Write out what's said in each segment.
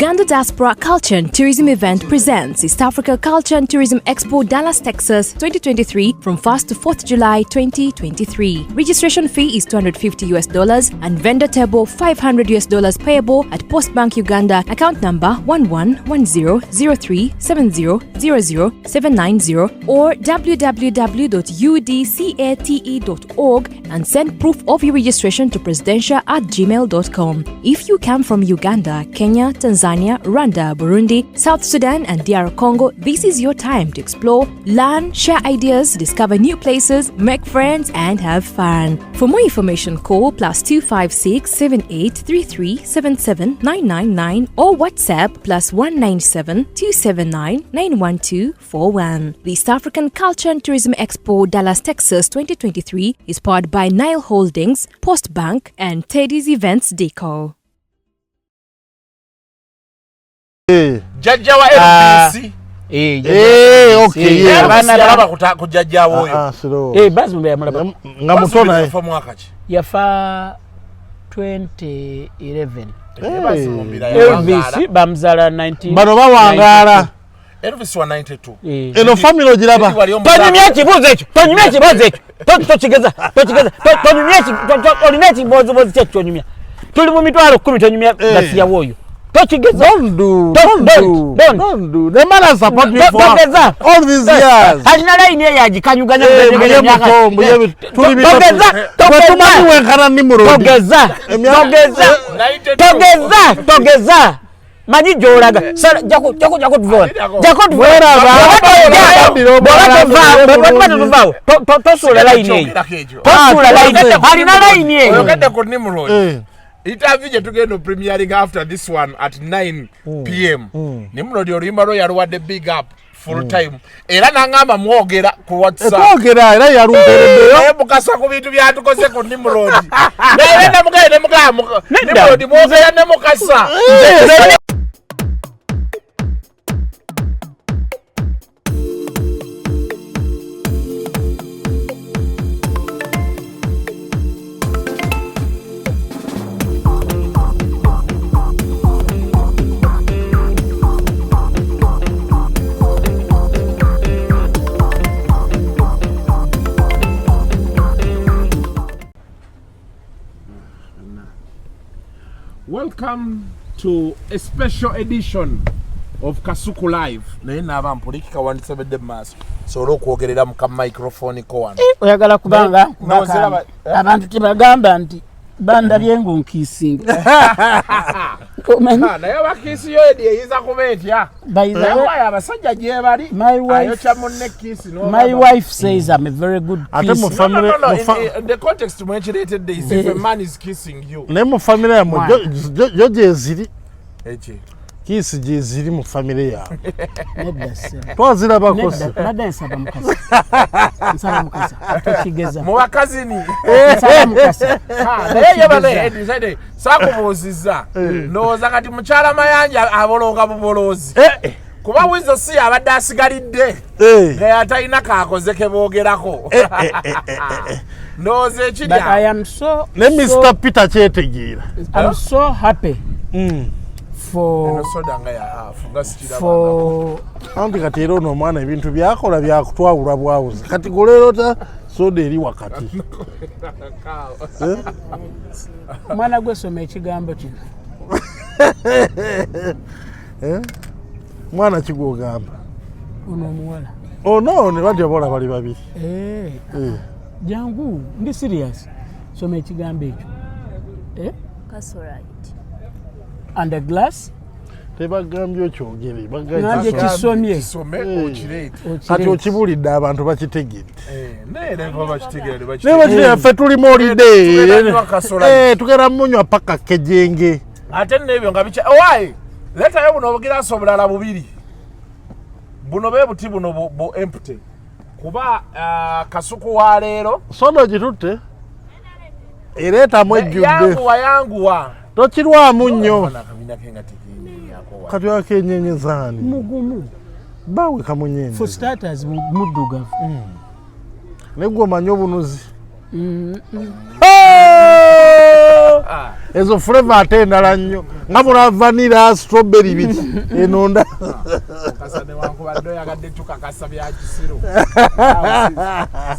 Uganda Diaspora Culture and Tourism Event presents East Africa Culture and Tourism Expo Dallas, Texas 2023 from 1st to 4th July 2023. Registration fee is $250 and vendor table $500 payable at Post Bank Uganda, account number 111003700790 or www.udcate.org and send proof of your registration to presidentia@gmail.com. If you come from Uganda, Kenya, Tanzania, Rwanda, Burundi, South Sudan, and DR Congo, this is your time to explore, learn, share ideas, discover new places, make friends, and have fun. For more information, call +256 7833 77999 or WhatsApp +197 279 912 41. The East African Culture and Tourism Expo Dallas, Texas 2023 is powered by Nile Holdings, Post Bank, and Teddy's Events Deco. Jjajja wa Elvis. Eh, okay, yeah. Elvis Abaana yalaba ku jjajjaawe oyo. Ah, slow. Eh, Bazimba yamulaba. Nga muto naye. Yafa mwaka ki? Yafa 2011. Eh, Bazimumbira Elvis yawangaala. bamuzaala 19 Bano bawangaala. Elvis wa 92. Eh. Eno family ogiraba. Teddy wali omuzaako. Tonyumya ekibuuzo ekyo, tonyumya ekibuuzo ekyo. Tokigeza, tokigeza. Tonyumya olina ekibuuzobuuzo ki kyonyumya? Tuli mu 100,000, tonyumya Eh. gasiyawo oyo. Tokigeza. Don't do, Don't, don't do, don't. don't do. The man has supported me for Togeza. all these years. Alina layini eyo agikanyuganya. Eh, mbuye muto, mbuye tuli bitatu. Togeza. Gwe tumanyi wenkana Nimrod. Togeza. Togeza. 92. Togeza, togeza. Manyi gy'olaga. Sala, jako jako jako tuvawo. Jako tuvawo. Bweraba. Bw'oba tovaawo, bw'oba tovaawo, tosuula layini eyo. Kyogerako ekyo. Tosuula Ah, layini. togeza. Alina layini eyo. Oyogedde ku Nimrod. Eh. Interview gye tugenda premiering after this one at 9 p.m. Nimrod oluyimba lwe yaluwadde big up full time, era n'aŋŋamba mwogera ku WhatsApp. Etwogera era yalumpereddeyo. Naye Mukasa ku bintu byatukoze ku Nimrod, naye namugaye nemugamba Nimrod mwogera ne Mukasa. Welcome to a special edition of Kasuku Live. Naye naaba mpulikika wandisebedde mu maaso sobole okwogerera mu ka microphone ko wano. Oyagala kubanga No, ziraba- eh? abantu tebagamba nti bandabye ng'onkiisinga. Omanyi, Ah, naye oba kiss yo edi eyinza kuba etya? By the Naye way, waayo abasajja gye bali ayokya munne kiss. My wife says I'm a very good Ate mu kisser. family No, no, mu in the context mwekireetedde is if a man is kissing you. Naye mu family yammwe yo gyeziri. Eki? Kiss gyeziri mu family yaabwe. Nedda ssebo. Twazirabako si. Nedda, badde nsaba Mukasa. Nsaba Mukasa. Tokigeza. Mu bakazini. Nsaba Mukasa. Ah, naye ye bane Edi, Edi, saakubuuzizza, ndowooza kati mukyala Mayanja abolooga buboloozi kuba Wizo si abadde asigalidde nga yatalina kakoze ke boogerako, ndowooza ekiri But I awo. am so Ne so, Mr Peter kyetegeera. I'm so happy for Eno soda nga ya half nga sikirabangako. for Anti kati era ono omwana ebintu byakola byakutwawula bwawuzi. Kati goleero ta soda eri wakati. Mwana gwe, soma ekigambo kino. Mwana kigwogamba? Ono omuwala. Ono ne batya bola bali babiri. Eh, Eh. jangu, ndi serious. Soma ekigambo ekyo. Eh? Kasolite. And a glass. Tebagambye okyogere. Ngambye kisomye. Kisome okireete. Kati okibulidde abantu bakitegedde. Eh, naye era baba bakitegeera ne Naye bakitegeera. bakitegeera, ffe tuli Tugenda molide. nywa kasolite. Tugenda munywa paka kejenge. Ate nno ebyo nga bikya owaaye, leetayo buno obugiraasi obulala bubiri buno bwe buti buno bu empty kuba Kasuku wa leero. Soda ogitutte ereetamu ejjudde. Yanguwa, yanguwa. Tokirwamu nnyo. Akabina ke nga tekenyenyako wa. Kati wakenyenyezaani? Mugumu. Bawe For kamunyenye. starters, muddugavu. Naye gwe omanyi obunuzi. Ezo flavor ate endala nnyo nga mula vanilla, strawberry, biki eno nda. Mukasa newankubadde oyagadde tukakasa bya kisiru,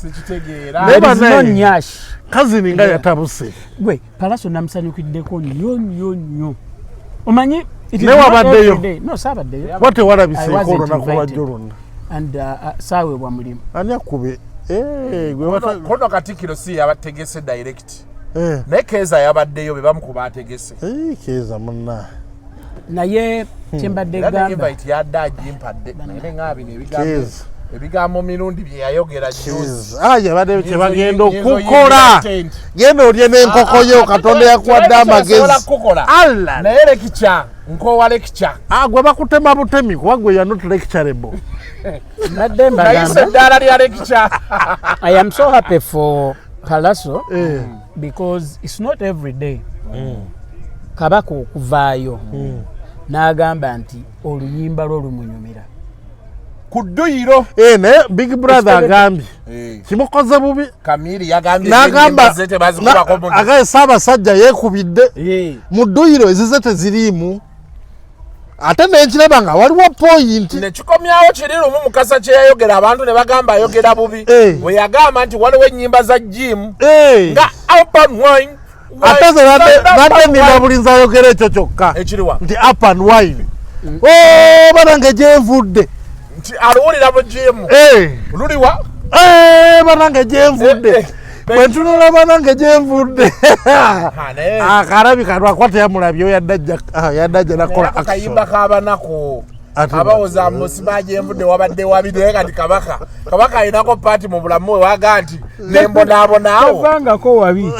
sikitegeera. Naye There is no banaye. nyash. Kazini nga yatabuse. Gwe Palaso namusanyukiddeko nnyo nnyo nnyo, omanyi it is Ne not wabaddeyo? every day. No, saabaddeyo. Kuba tewalabiseeko I wasn't olunaku invited. lwajjo lwonna. And saaweebwa mulimu. Ani akube? Eh, gwe wata. Kono Katikkiro si yabategese direct, Eh. naye Keeza yabaddeyo, be bamu ku bategese. Eh, Keeza munna. Naye kyembadde Era ne gamba invite yadde agimpadde, naye nga bino ebigambo Keeza. ebigambo mirundi bye yayogera juzi. Keeza. Ah, yabadde kye bagenda Nyinza okukola. oyingira tent. Genda olye n'enkoko yo, Katonda yakuwadde Sobola amagezi. kukukola. Allah. Naye lecture nkowa lecture. Ah, gwe bakutema butemi kuba gwe you are not lecturable. Mbadde Nayise mbagamba eddaala lya lecture. I am so happy for Palaso Eh. because it's not every day Kabaka okuvaayo n'agamba nti oluyimba lwo lumunyumira. Ku dduyiro. Eh, naye Big Brother agambye kimukoze bubi. Kamiri yagambye N'agamba ennyimba ze tebazikubako mu agaye Ssaabasajja yeekubidde mu dduyiro, ezize teziriimu, ate nenkiraba nga waliwo point. Nekikomyawo kiri lumu Mukasa kye yayogera, abantu ne bagamba ayogera bubi, Eh. bwe yagamba nti waliwo ennyimba za jimu Eh. nga up and wine. Ate nze badde nina bulinzi ayogera ekyo kyokka. Ekiriwa? Nti up and wine. Oh, banange gyenvudde. Nti aluwulira mu jimu. Eh. Luliwa? Eh, banange gyenvudde. Eh, eh. Bwe ntunula banange gyenvudde. Naye Akalabi kalwakuba teyamulabye, yadde ajja nakola naye akayimba action. k'abanaku Ate abawoza musiba gyenvudde wabadde wabi, naye kati Kabaka alinako paati mu bulamu bwe waga nti nembonaabonaawo. Tavangako wabi.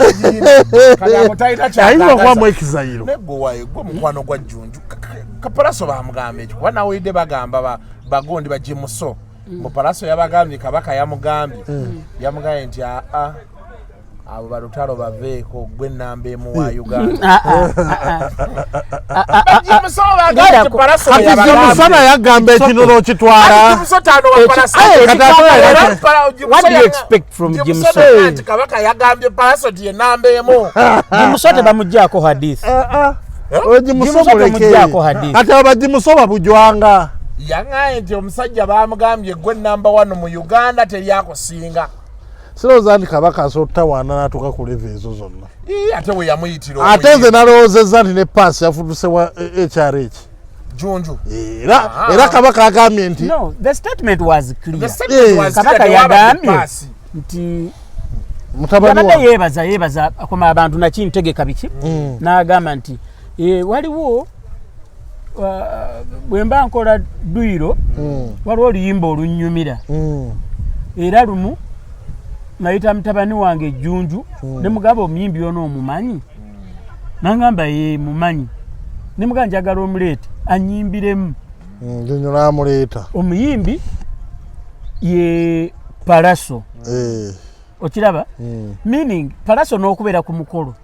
Kati ako talina Ayinza okubamu kyakagaza. ekizayiro. Naye gwe wayo gwe mukwano gwa Jjunju, Kapalaso bamugamba ekyo kuba nawulidde bagamba bagundi bagimuso mu Palaso yabagambye Kabaka yamugambye nti aa, abo balutalo baveeko, gwe namba emu wa Uganda. Bagimuso bagambye nti Palaso Kati yabagambye. Jimusana yagamba ekino n'okitwala. Jimuso tano wa Palaso. Kati ate Era Jimuso What do you expect from Jimuso Jimuso? naga nti Kabaka yagambye Palaso ti ye namba emu. Jimuso tebamugyako hadith. Oyo Jimuso Jimuso muleke. temugyako hadith. Kati abo bajimuso babujwanga. Yaŋŋaye nti omusajja bamugambye gwe namba wano mu Uganda, teryakusinga. Sirowooza nti Kabaka asobola ottawaana n'atuuka ku level ezo zonna. Ii, ate we yamuyitira Ate nze omuyimbi. nalowoozezza nti ne paasi yafuduse wa HRH. Junju. Era era Kabaka agambye nti No, the statement was The clear. statement Eh. was Kabaka clear, tewabadde yagambye paasi. nti mutabani yabadde wa yeebaza akoma abantu nakintegeka biki, n'agamba nti waliwo bwe mba nkola dduyiro, waliwo oluyimba olunnyumira, era lumu nayita mutabani wange Ejjunju ne mugamba, "Omuyimbi ono omumanyi?" Nangamba, "Ye, mumanyi." Ne mugamba, "Njagala omuleete anyimbiremu." Junju n'amuleeta. Omuyimbi ye Palaso. Okiraba, meaning Palaso n'okubeera ku mukolo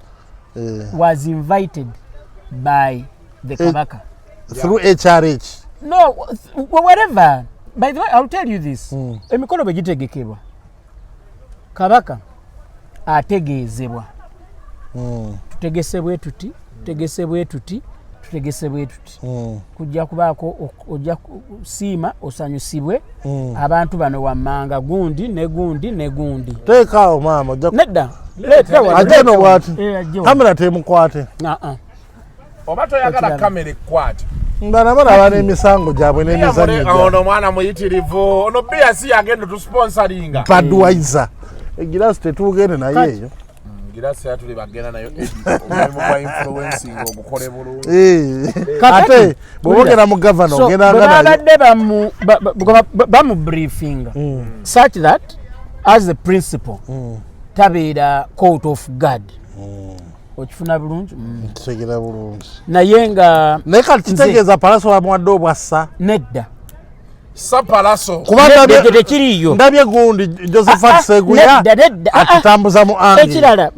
was invited by the Kabaka. Through HRH. No, whatever. By the way, I'll tell you this: emikolo bwe gitegekebwa, Kabaka ategeezebwa, tutegese bwe tuti, tutegese bwe tuti, tutegese bwe tuti, kujja kubaako ojja kusiima osanyusibwe abantu bano wammanga gundi ne gundi ne gundi. Teekaawo maama ojja Nedda, leeta wano, Ajja eno leeta wano. bw'ati. Eh, ajje wano. Kamera temukwate. Ah, ah. Oba toyagala Okiraba. kamera ekkwate. Bana balaba n'emisango gyabwe n'emizannyo gyabwe. Ono omwana muyitirivu, ono biasi yagenda tusponsoringa. Budweiser egirasi tetugende naye eyo. Girasi yatuli bagenda nayo, omulimu gwa influencing ogukole bulungi. Eh. Kakati, Ate bw'ogenda mu gavana so ogenda bwe nga naye. babadde bamu briefinga such that as the principal tabeera caught off guard. Okifuna bulungi. Kitegera bulungi. Naye nga Naye kati kitegeeza Palaso bamuwadde obwassa? Nedda. Sa Palaso. Kuba Nedda, ndabye ekyo tekiriiyo. Ndabye gundi Josephat Ah, ah, Seguya nedda, nedda, ah, ah. atutambuza mu ange. Ekirala,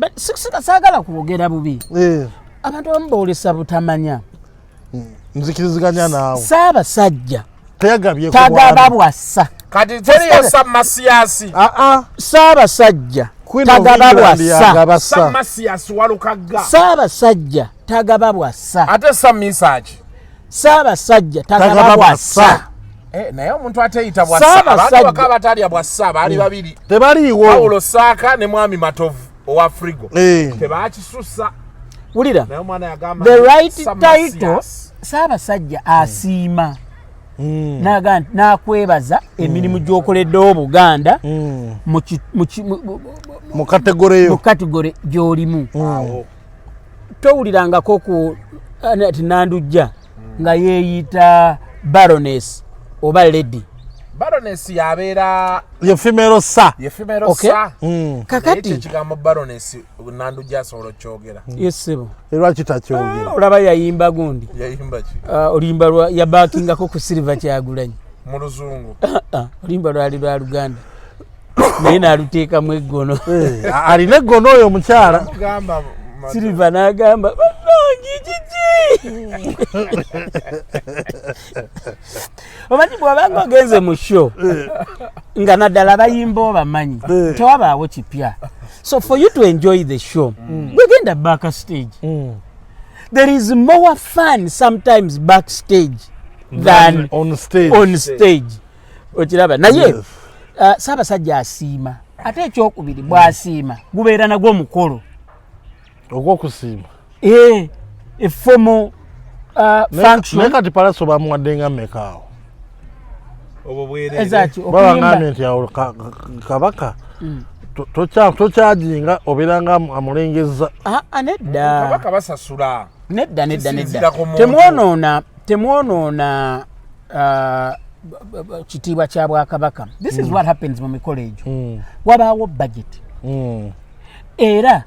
saagala kwogera bubi. Eh, Abantu abamu boolesa butamanya. Nzikiriziganya naawe. Saabasajja Teyagabye ku tagaba bwami. bwassa. Kati teriyo sa Masiyasi. Ah, ah. Saabasajja Queen of Tagaba England bwassa. yagaba Sir sa. Masias Walukagga. Ssaabasajja tagaba bwassa. Ate Sir Misaki. Ssaabasajja tagaba Tagaba bwassa. bwassa. Eh, naye omuntu ateyita bwassa, Ssaabasajja. abantu baka batalya bwassa baali babiri, Tebaliiwo. Pawulo Saaka ne Mwami Matovu owa Frigo. Eh. Tebakisusa. Wulira, Naye omwana yagamba the nti right Sir title, Masias. Ssaabasajja asiima naga nti n'akwebaza emirimu gy'okoleddewo Buganda mu ki- mu ki- mu- mu- Mu category mu eyo. category gy'olimu. Awo. Towulirangako ku ti Nandujja nga yeeyita baroness oba lady? Baroness yabeera Ye female sa. Ye female. Okay. Sir. Kakati Naye ekigambo baroness Nandujja asobola okyogera? Yesebo. Lwaki takyogera? Olaba yayimba gundi. Yayimba ki? Oluyimba lwa yabakingako ku Silver Kyagulanyi. Mu Luzungu? Ah, oluyimba lwali lwa Luganda naye n'aluteekamu eggono. Eh, alina eggono oyo omukyala. Mugamba Silver n'agamba, "Bannange, kiki?" Omanyi bw'obanga ogenze mu show nga naddala bayimba obamanyi, tewabaawo kipya. So for you to enjoy the show, gwegenda backstage. There is more fun sometimes backstage than on stage. On stage, okiraba? Naye Yes. Ssaabasajja asiima. Ate ekyokubiri, bw'asiima gubeera nagwo omukolo. Ogwokusiima. Eh, e formal Naye function. Kati Pallaso bamuwadde nga mmeka awo? Obwo bwereere. Ezaki? Baba Okuyimba. ngambye nti awo kabaka tokyajinga, obeera nga amulengeza. Ah, ah, nedda. Kabaka basasula. Nedda, nedda, Kisinziira nedda. ku muntu. Temwonoona kitiibwa kya bwakabaka. This is what happens mu mikolo egyo. Wabaawo budget, era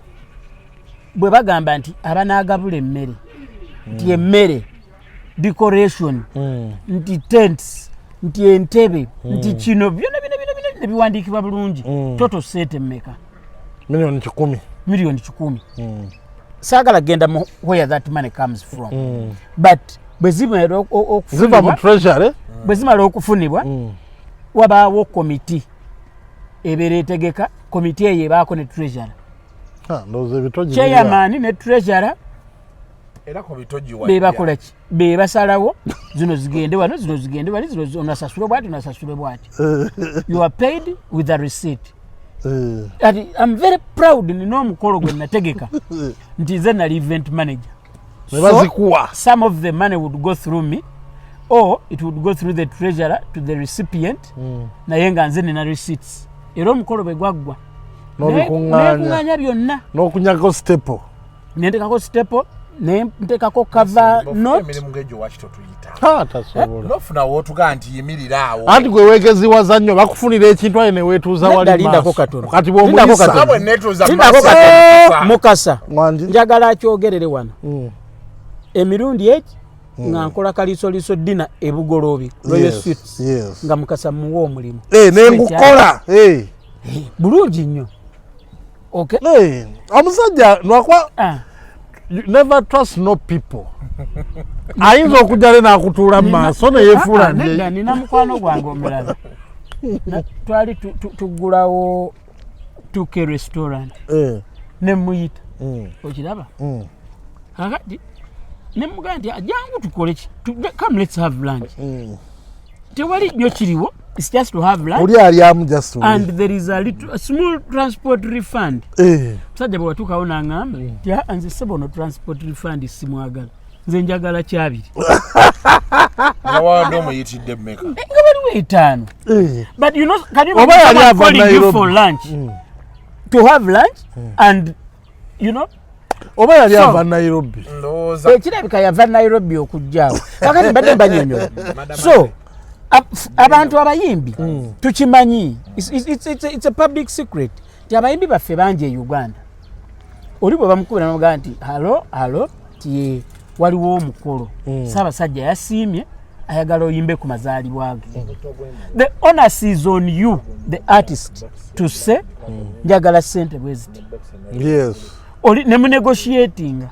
bwe bagamba nti abanaagabula emmere, nti emmere, decoration, nti tents, nti entebe, nti kino, byona byona byona byona ne biwandiikibwa bulungi. Total sente mmeka? 100,000,000. 100,000,000. Saagala genda mu where that money comes from, but bwe zimala Ziva mu okufunibwa, treasury. Bwe zimala okufunibwa, wabaawo komiti ebeera etegeka. Komiti eyo ebaako ne treasurer. Ha, ndowooza ebitogi Chairman ne treasurer. Era ku bitogi Be bakola ki? Be basalawo zino zigende wano, zino zigende wali, zino onasasule bwati, onasasule bwati. You are paid with a receipt. Ati I'm very proud, nina omukolo gwe nategeka nti nze nali event manager. Ne bazikuwa. Some of the money would go through me or it would go through the treasurer to the recipient, naye nga nze nina receipts. Era omukolo bwe gwaggwa, N'obikuŋŋaanya. nekuŋŋaanya byonna. N'okunyako staple. Nentekako staple, nentekako cover note. Emirimu ng'egyo waki totuyita? Ha, tasobola. Nofuna wootugaa nti yimirira awo. Anti gwe weegeziwaza nnyo, bakufunira ekintu aye ne weetuuza Nedda, wali lindako maaso. katono. Kati Lindako bw'omuyisa katono. Nga bwe neetuuza mu Lindako maaso, katono. Mukasa, Wangi. njagala akyogerere wano. Emirundi egi nga nkola kaliisoliiso dinner ebugoloobi, Royal Suites, nga Mukasa muwa omulimu. Eh, nengukola. Eh. Bulungi nnyo, okay. Eh, omusajja lwakuba Ah, you never trust no people. Ayinza okujja le n'akutuula mu maaso neyefuula Ah, nedda, nti nina mukwano gwange omulala. Twali tuggulawo 2K restaurant, nemuyita, okiraba? Kakati nemugamba nti, "Jangu tukole ki, come, let's have lunch." Tewali nnyo kiriwo, it's just to have lunch. Oli alyamu just oli. And there is a little, a small transport refund. Musajja bwe watuukawo n'aŋŋamba nti, "Ah, nze sebo no transport refund simwagala, nze njagala kyabiri." Nga wawadde omuyitidde mmeka? Nga waliwo 5. But you know, can you Oba imagine yali someone ava calling you Nairobi. for lunch, to have lunch, and you know, Oba yali ava Nairobi. Ndowooza Ekirabika yava Nairobi okujjaawo. Kakati mbadde mbanyonyola. So abantu abayimbi tukimanyi, it's a public secret nti abayimbi baffe bangi e Uganda. Oli bwe bamukubira namugamba nti, "Hello, hello," ti waliwo omukolo, Ssaabasajja yasiimye, ayagala oyimbe ku mazaalibwa ge. The onus is on you, the artist, to say, "Njagala sente bwe ziti." Oli ne munegotiatinga.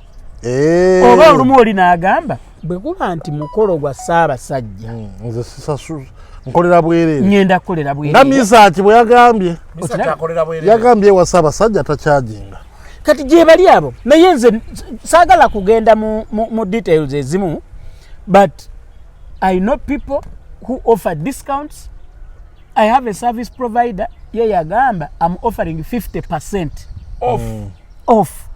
Oba olumu oli n'agamba Bwe guba nti mukolo gwa Ssaabasajja, Nze sisasu, nkolera bwereere. Ngenda kukolera Nga bwereere. Misaki bwe yagambye. Misa kyakolera bwereere. Yagambye ewa Ssaabasajja takyajinga. Kati gye bali abo, naye nze saagala kugenda mu details ezimu, but I know people who offer discounts. I have a service provider, ye yagamba, "Am offering 50% off." Off.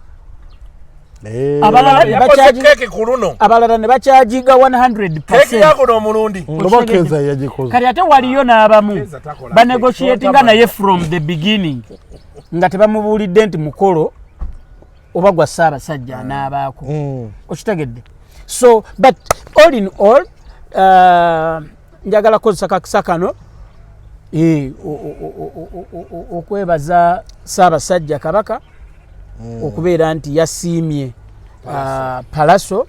Abalala ne Yakoze bacharge keeki ku luno. Abalala ne bacharginga 100. Keeki yakuno omulundi. Oba Kenza yagikoze. Kati ate waliyo n'abamu Kenza takola banegotiatinga cake. Naye from the beginning nga tebamubuulidde nti mukolo oba gwa Ssaabasajja anaabaako. Okitegedde? So, but all in all, njagala kukozesa kakisa kano okwebaza Ssaabasajja Kabaka okubeera nti yasiimye Palaso.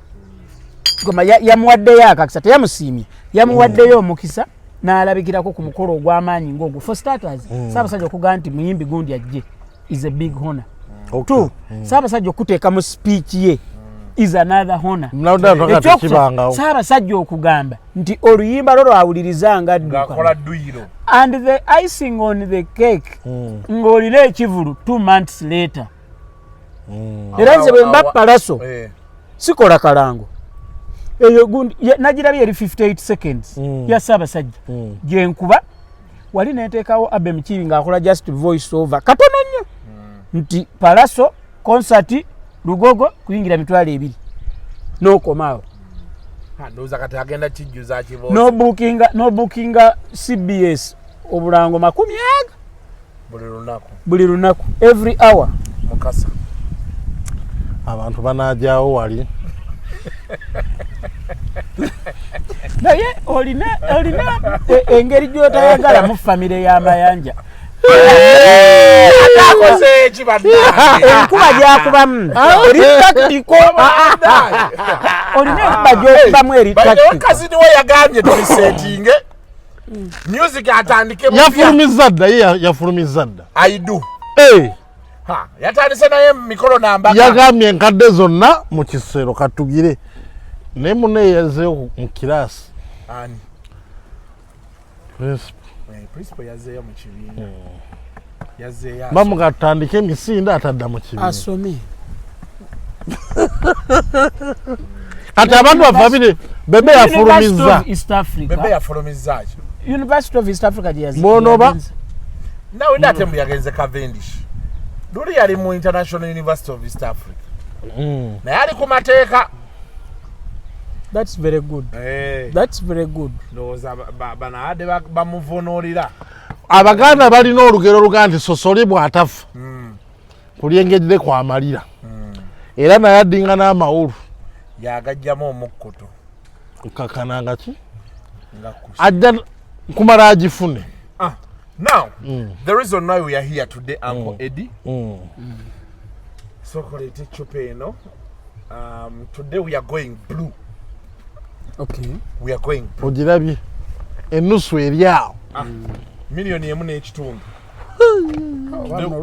Goma yamuwaddeyo akakisa, teyamusiimye, yamuwaddeyo omukisa n'alabikirako ku mukolo ogw'amaanyi ng'ogwo. For starters, Ssaabasajja okugamba nti muyimbi gundi ajje is a big honor. Two, Ssaabasajja okuteeka mu speech ye is another honor. Naddala twagala Ekyokusatu, tekibangawo. Ssaabasajja okugamba nti oluyimba lwo lwawuliriza nga Ng'akola adduka. dduyiro. And the icing on the cake, ng'olina ekivulu 2 months later. Era nze bwe mba Palaso, sikola kalango eyo gundi nagirabye eri 58 seconds ya Ssaabasajja gyenkuba wali neteekawo Abe Mukiibi ng'akola just voice over katono nnyo nti Palaso concert Lugogo kuyingira 20,000, n'okomaawo. Ha, ndowooza kati agenda kijjuza kiboozi. N'obukinga CBS obulango makumi aga Buli lunaku. Buli lunaku, every hour. Mukasa. Abantu banajyawo wali. Naye olina engeri gy'otayagala mu famire y'Amayanja. Akoze eki, bannange? Enkuba gyakubamu eri tactical. Olina enkuba gy'okubamu eri tactical. Cousin we yagambye tulisetinge music atandike mupya. Yafulumizza dda ye, yafulumizza dda. Aidu. Eh, Ha, yatandise naye mikolo nambaka. Yagambye enkadde zonna mu kisero katugire, naye munne yazeeyo mu kiraasi. Ani? Principal. Eh, principal yazzeeyo mu kibiina, yazzeeyo. Bamuga tutandike emisinde, atadda mu kibiina. Asome. Kati abantu ba famire Bebe University yafulumizza. of East Africa. Bebe yafulumizza ki? University of East Africa gye Bw'onooba- yagenze. Nawe ate mbu yagenze Cavendish, luli yali mu International University of East Africa. Naye ali ku mateeka. That's very good. Eh, that's very good. Ndowooza banaadde bamuvunuulira. Abaganda balina olugero olugaa nti sosoli bw'atafa kulyengedde kwamalira, era naye addinga n'amawulu. Yagajjamu omukkuto. Kakananga ki? Nga kusa. Ajja kumala agifune. Ah, now the reason why we are here today, Uncle Eddie, sokoleeta eccupa eno. Today we are going blue. Okay. We are going blue. Ogirabye enusu eri awo. 1.5 million.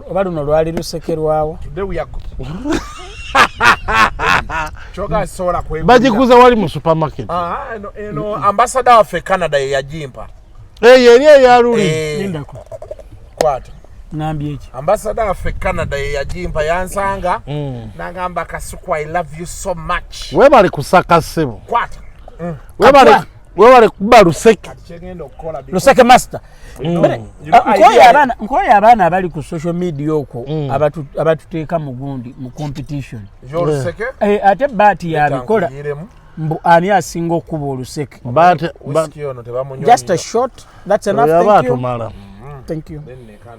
Oba luno lwali lusekerwawo? Today we are kyoga sobola kwegulira. Bagiguza wali mu supermarket. Ah, eno ambassador waffe Canada ye yagimpa. Eyo eri eyaluli. Eh, Lindako. Kwata. Ngambye eki? Ambassador waffe Canada ye yagimpa, yansanga nagamba, "Kasuku, I love you so much." Webale kusaka ssebo. Kwata. Webale. Katwa. Webale kuba luseke. Kati kyegenda okukola Luseke master. You know, Nkoye idea- abaana, nkoye abaana abali ku social media okwo abatuteeka mu gundi mu competition. Y'oluseke. Eh, ate baati yabikola. Tankuyiremu. Mbu ani asinga okuba oluseke? Whisky ono tebamunywa. Just a shot, that's enough. Yaba Thank you. atumala. Thank you.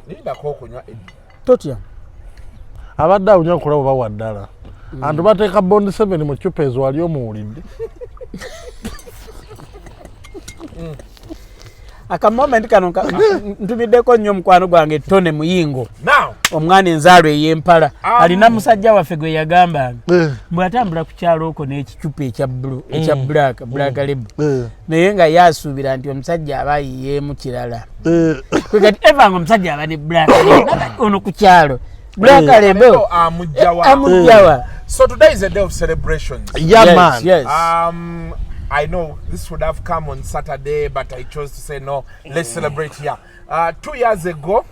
Lindako okunywa, Eddie. Totya. Abadde awunya okulaba oba waddala antu bateeka Bond 7 mu cupa ezo wali omuwulidde. Akamoment kano ntumiddeko nnyo mukwano gwange Tone Muyingo, Now omwana enzaalo ey'empala. Alina musajja waffe gwe yagambanga mbwe atambula ku kyalo okwo n'ekicupa ekya blue, ekya black label, naye nga ye asuubira nti omusajja aba ayiyeemu kirala. Kati eva nga omusajja aba ne black label, ono ku kyalo black label amugjawa. Amugjawa. So today is a day of celebrations. Yeah, Yes, man. yes. I know this would have come on Saturday, but I chose to say no, let's celebrate here. 2 years ago,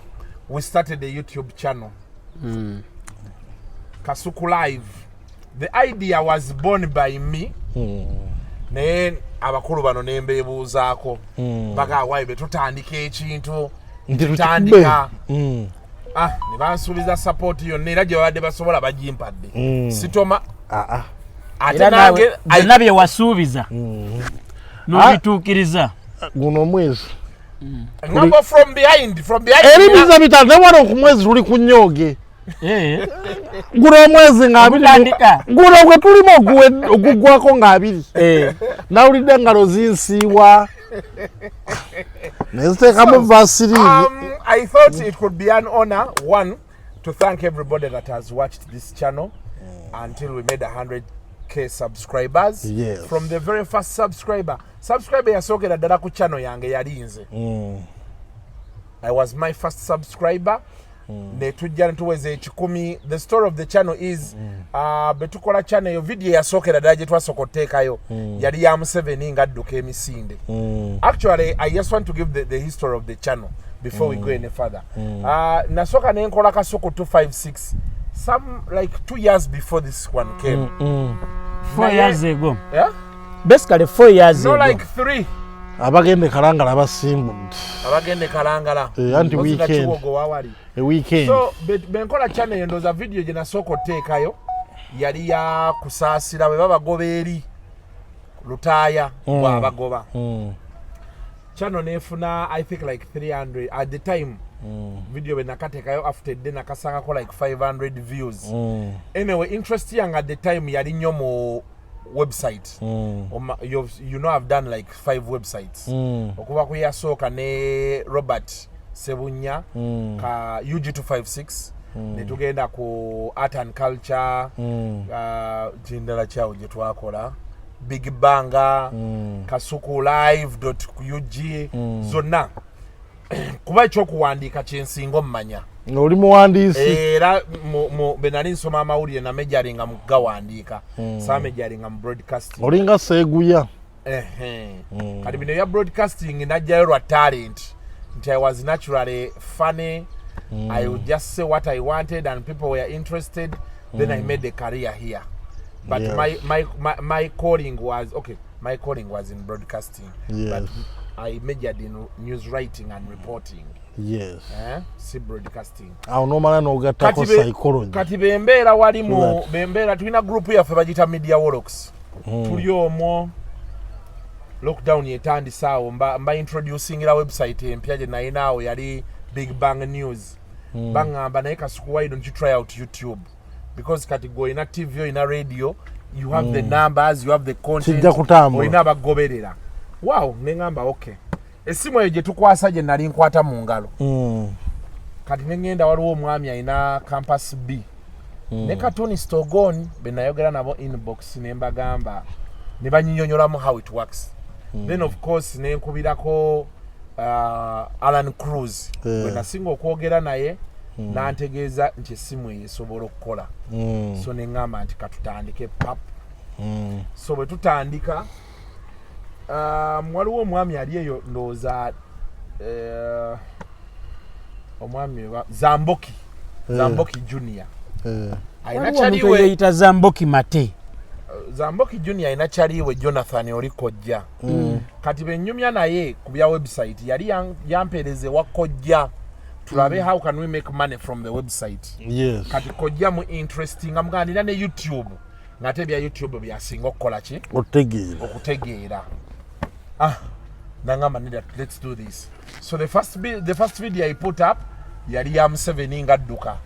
we started a YouTube channel, Kasuku Live. The idea was born by me. Naye abakulu bano ne mbeebuuzaako, baga wayi be tutandika ekintu, Nti tutandika. Ah, ne bansuubiza support yonna, era gye babadde basobola bagimpadde. Sitoma. Ah, ah. Ate Era naawe nange byonna bye wasuubiza n'obituukiriza. Guno omwezi Ngamba from behind. Eribiza 5 ne wano ku mwezi tuli ku nyooge. Eh, Guno omwezi nga 20. Ogutandika. Guno gwe tulimu oguggwako nga 20. Nawulidde engalo zinsiiwa, neziteekamu Vaseline. I thought it could be an honor, one, to thank everybody that has watched this channel until we made 100K subscribers. From the very first subscriber yasookera ddala ku channel yange yali nze. I was my first subscriber. Ne tujja ne tuweza 100. The story of the channel is, bwe tukola channel eyo, video yasookera ddala gye twasooka otuteekayo yali ya Museveni ng'adduka emisinde. Actually, I just want to give the history of the channel before we go any further. Nasooka ne nkola Kasuku 256 some like 2 years before this one came. 4 years ago. Yeah? Basically 4 years No, ago. like 3. Abagenda e Kalangala basimbudde. Abagenda e Kalangala. Eh, anti Ozina weekend. Kiwogo wawali. E weekend. So benkola channel eyo, ndowooza video gye nasooka oteekayo yali ya Kusaasira bwe babagoba eri Lutaaya bw'abagoba. Channel nefuna, I think, like 300 at the time. Video bwe nakateekayo, after day nakasangako like 500 views. Anyway, interest yange at the time yali nnyo mu website. I've done like five websites, okuva ku yasooka ne Robert Sebunya, ka UG256, ne tugenda ku art and culture, kindala kyawo gye twakola Big Banga, Kasuku Live ug, zonna, kuba ekyokuwandiika kyensinga omumanya. Oli muwandiisi. Era bwe nali nsoma amawulire, namajoringa mu kugawandiika, saamajoringa mu broadcasting. Olinga Seeguya. Ehe. Kati bino ebya broadcasting najjayo lwa talent, nti I was naturally funny. I would just say what I wanted and people were interested. Then I made a career here, but my calling was, okay, my calling was in broadcasting, but I majored in news writing and reporting. Eh? Si broadcasting. Awo nomala n'ogattako psychology. Kati bembeera wali mu bembeera tulina group yaffe bagiyita Media Wolox. Tuli omwo, lockdown etandise awo, mba introducingira website empya gye nalina awo, yali Big Bang News. Baŋŋamba, "Naye Kasuku, why don't you try out YouTube? Because kati gwe olina TV, olina radio, you have the numbers, you have the content, Kijja kutambula. olina abagoberera." Wow, neŋŋamba okay. Essimu eyo gye tukwasa, gye nali nkwata mu ngalo, kati neŋŋenda, waliwo omwami alina Campus B ne Cartoonist Ogon be nayogera nabo inbox, ne mbagamba, ne banyinyonyolamu how it works. Then of course nenkubirako Alan Cruz, bwe nasinga okwogera naye, nantegeeza nti essimu eyo esobola okukola. So neŋŋamba nti katutandike pap. So bwe tutandika, waliwo omwami ali eyo, ndowooza omwami Zamboki, Zamboki Junior, alina Waliwo omuntu kyaliwe. eyeyita Zamboki Mate. Zamboki Junior alina kyaliwe Jonathan, oli kojja. Kati benyumya naye ku bya website, yali yampeereza ewa kojja tulabe how can we make money from the website. Kati kojja mu interesting, amugamba nina ne YouTube, ng'ate ebya YouTube byasinga okukola ki? Otegeera. Okutegeera. Ah, nangamba nida, let's do this. So the first video I put up yali ya Museveni ng'adduka,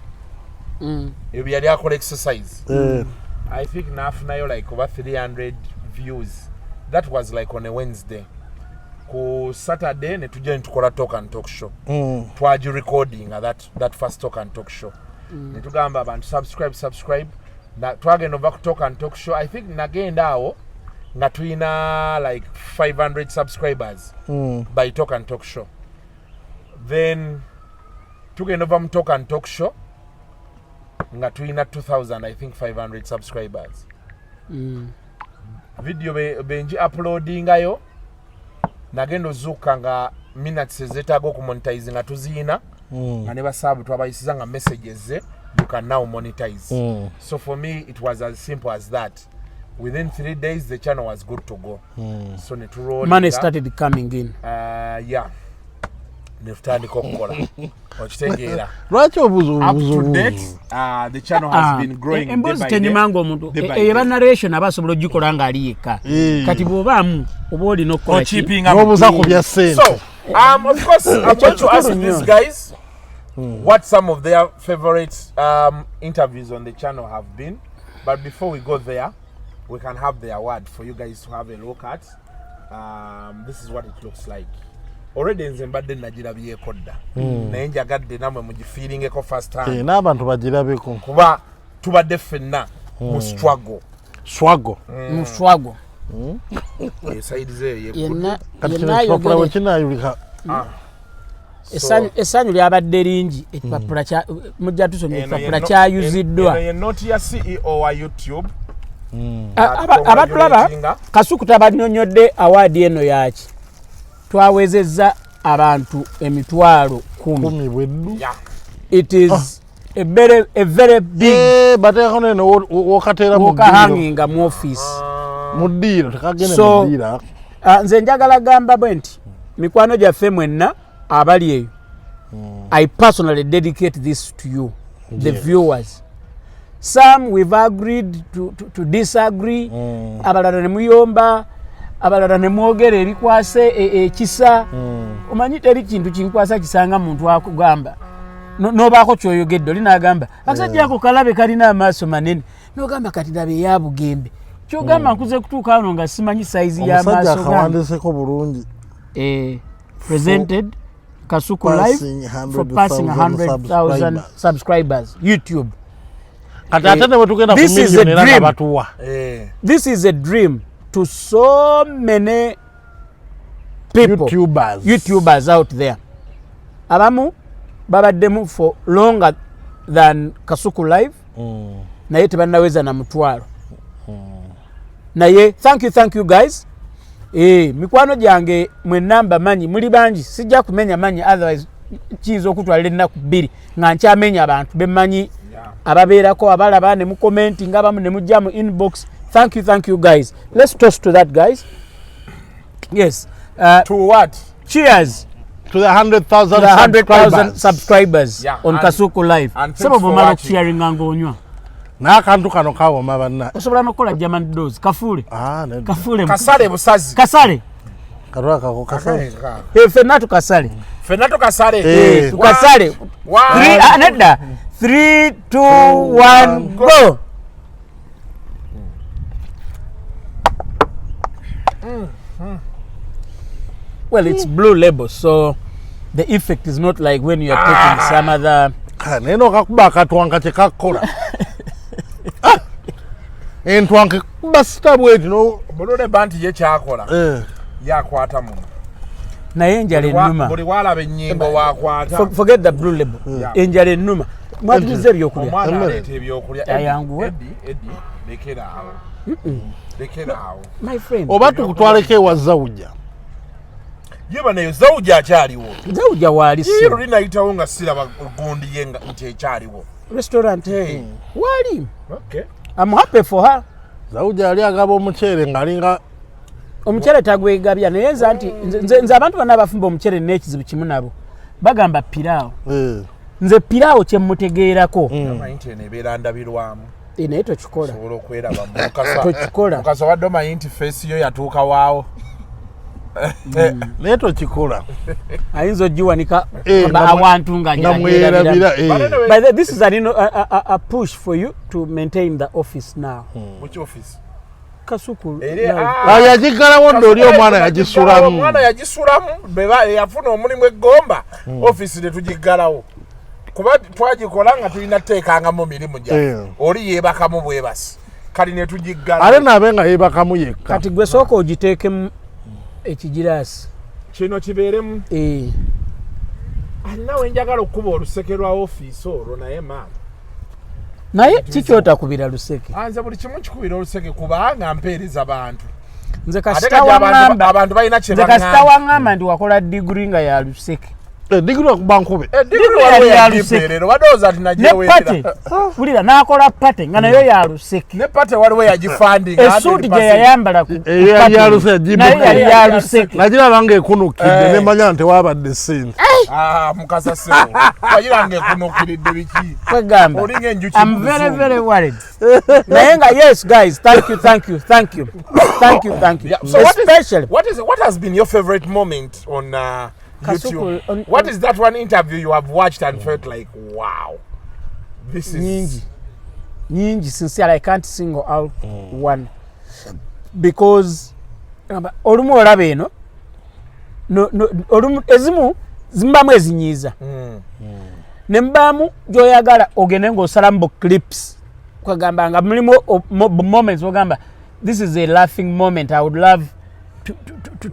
ebyo yali akola exercise. I think nafunayo like over 300 views. That was like on a Wednesday. Ku Saturday ne tujja ne tukola talk and talk show. Twagirecording that first talk and talk show, ne tugamba abantu subscribe, subscribe. Na twagenda ova ku talk and talk show, I think nagenda awo nga tulina like 500 subscribers by talk and talk show. Then tugenda ova mu talk and talk show. Nga tulina 2000, I think, 500 subscribers. Video benji uploadingayo, nagenda ozuuka nga minutes ezeetaaga okumonetize nga tuziina, nga ne basaabu twabayisiza nga messages ze, you can now monetize. So for me it was as simple as that. Within 3 days the channel was good to go. So neturolinga. Money started coming in. Yeah, netutandika okukola, okitegeera? Lwaki obuuza Up obuuza to date, obuuza? The channel has been growing day Emboozi by day. tenyumanga omuntu. Day by Eyo eba day. narration, aba asobola ogikola ng'ali yekka. Kati bw'obaamu oba olina okukola ki? Ochippinga. N'obuuza ku bya ssente. So, of course, I'm going to ask these guys what some of their favorite interviews on the channel have been. But before we go there, we can have the award for you guys to have a look at. This is what it looks like. Already nze mbadde nagirabyeko dda, naye njagadde namwe mugifiiringeko first hand. N'abantu bagirabeko. Kuba tubadde ffenna mu struggle. Swago. Mu struggle. Esayidi zeeyo yeggudde. Yenna Kati kino yenna ekipapula bwe ayogere. kinayulika. Essanyu lyabadde lingi. Ekipapula mujja tusomya. Eno Ekipapula kyayuziddwa. Eno ye note ya CEO wa YouTube. Abatulaba, Congratulatinga. Kasuku tabanyonyodde award eno yaki. Twawezezza abantu 10,000. 10 bweddu. It is a very big Eh, bateekako neno wokateera mu ddiiro. wokahanginga mu office. Mu ddiiro tekagende. So- Mu ddiiro. Ah, nze njagala gamba bwe nti mikwano gyaffe mwenna abali eyo, I personally dedicate this to you, the viewers. Some we've agreed to disagree, abalala ne muyomba, abalala ne mwogera ebikwase ekisa. Omanyi teri kintu kinkwasa kisanga muntu akugamba n'obaako kyoyogedde, oli n'agamba akasajja ako kalabe kalina amaaso manene, n'ogamba kati laba eyabugembe kyogamba nkuze kutuuka wano nga simanyi sayizi Omusajja y'amaaso gange. akawandiseko bulungi. Presented Kasuku Live Passing for passing 100,000 100,000 subscribers YouTube. Kati ate ne bwe tugenda ku This is a miliyoni era nga dream. batuwa. This is a dream to so many people, YouTubers. YouTubers out there. Abamu babaddemu for longer than Kasuku Live, naye tebannaweza na 5,000. Naye thank you, thank you guys. Mikwano gyange mwenna mbamanyi, muli bangi, sijja kumenya manyi, otherwise kiyinza okutwalira ennaku 2 nga nkyamenya abantu bemmanyi ababeerako, abalaba ne mukomenti nga abamu ne mujja mu inbox. Thank you, thank you guys. Let's toast to that, guys. Yes. To what? Cheers. To the 100,000 to the 100,000 subscribers. Subscribers on Kasuku Live. And thanks Sebo for bwomala watching. okusharinga ng'onywa. N'akantu kano kawoma banna. Osobola n'okukola German dose kafuule. Ah, nedda. Kafuule. Kasale busazi. Kasale. Katwala kako kasale. Eh, ffenna tukasale. Ffenna tukasale. Tukasale. One, Three, ah, nedda, 3 2 1 go. Well, it's blue label, so the effect is not like when you are taking some other. Ka, naye nokakuba akatwanka kyekakola. Ah! Entwanka ekuba sita bweti no. Bulule nti ye kyakola, yakwata muno. Naye enjala ennuma. Buli walaba ennyingo wakwata. Forget the blue label. Enjala ennuma. Mwatuliza ebyokulya. Omwana Emmere. aleeta ebyokulya. Ayanguwe. Eddie, Eddie, lekera awo, lekera awo. My friend. Oba tukutwaleko ewa Zawujja. Ye baneyo Zawuja akyaliwo? Zawuja waali. Ye Si luli nayitawo nga siraba gundi ye nga nti ekyaliwo. Restaurant. Hey. Waali. Okay. I'm happy for her. Zawujja yali agaba omuceere ng'alinga Omuceere tagwegabya, naye nze nti nze abantu bonna abafumba omuceere n'ekizibu kimu nabo bagamba piraawo. Nze piraawo kyemutegeerako. Omanyi nti eno ebeera ndabirwamu. Eh, naye tokikola. Osobola okweraba mukasa. Tokikola. Mukasa obadde omanyi nti face yo yatuuka waawo? Naye tokikola. Ayinza ogiwanika Eh, awantu nga nga mwerabira. But anyway, By the, this is an, a push for you to maintain the office now. Which office? Kasuku Eri, Live. ah, Yagiggalawo dda oli omwana yagisulamu. Omwana yagisulamu yafuna omulimu eggomba, offisi tetugiggalawo kuba twagikola nga tulina teekangamu mirimu gyaffe. Oli yeebakamu bwebasi, kali Ate netugiggalawo. naabe nga yeebakamu yekka. Kati gwe sooka ogiteekemu ekigiraasi. Kino kibeeremu. Eh, Alina we njagala okukuba oluseke lwa ofiisi olwo, naye maama. Naye kikyotakubira luseke? Nze buli kimu kikubira oluseke kubanga mpeereza bantu. Nze Ate kasita kati waŋŋamba abantu balina kye nze kasita baŋŋamba. waŋŋamba nti wakola diguri nga ya luseke. Digiri okuba nkube. Digiri Digiri waliwo yali ya yagipeerera, obadde nti ne nagiweerera. Party, wulira, n'akola party nga nayo ya luseke. Ne party waliwo yagifundinga Esuuti gye yayambala ku Eyo yali party, ya luseke, nayo yali ya luseke. Nagiraba nga ekunukidde Eh. nemanya nti wabadde sente. Mukasa sebo wagira nga ekunukiridde biki? Kwegamba Olinga enjuki I'm mu very luzungu. very worried. Naye nga yes guys, thank you, thank you, thank you, thank you, thank you. Yeah, so what is, Especially what has been your favorite moment on Kasuku, YouTube? What is that one interview you have watched and felt like, wow, this is Nyingi nyingi, sincerely I can't single out one because gamba, olumu olaba eno no, olumu ezimu zimbamu ezinyiiza ne mbaamu gyoyagala ogende ng'osalamu bu clips, kwegamba nga mulimu moments ogamba this is a laughing moment, I would love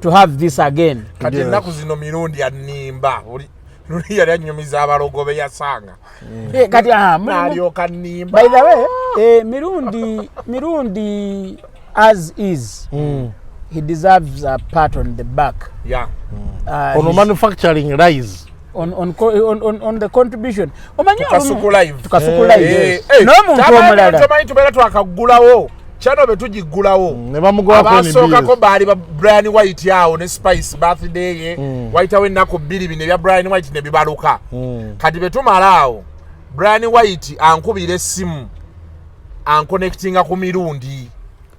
to have this again. Kati ennaku zino Mirundi annimba. Luli yali annyumiza abalogo be yasanga. Eh, kati n'alyoka nnimba. By the way, Mirundi as is, he deserves a pat on the back. Ono manufacturing lies. On the contribution. Omanyi Kasuku Live. Kasuku Eh, Live. Eh, eh, N'omuntu omulala. Tomanyi tubeera twakaggulawo kyano be tugiggulawo Ne bamugwako. Abasookako NBS. baali ba Brian White awo ne Spice birthday ye. Wayitawo ennaku 2 bino ebya Brian White ne bibaluka. Kati bwe tumala awo, Brian White ankubira essimu anconnectinga ku Mirundi.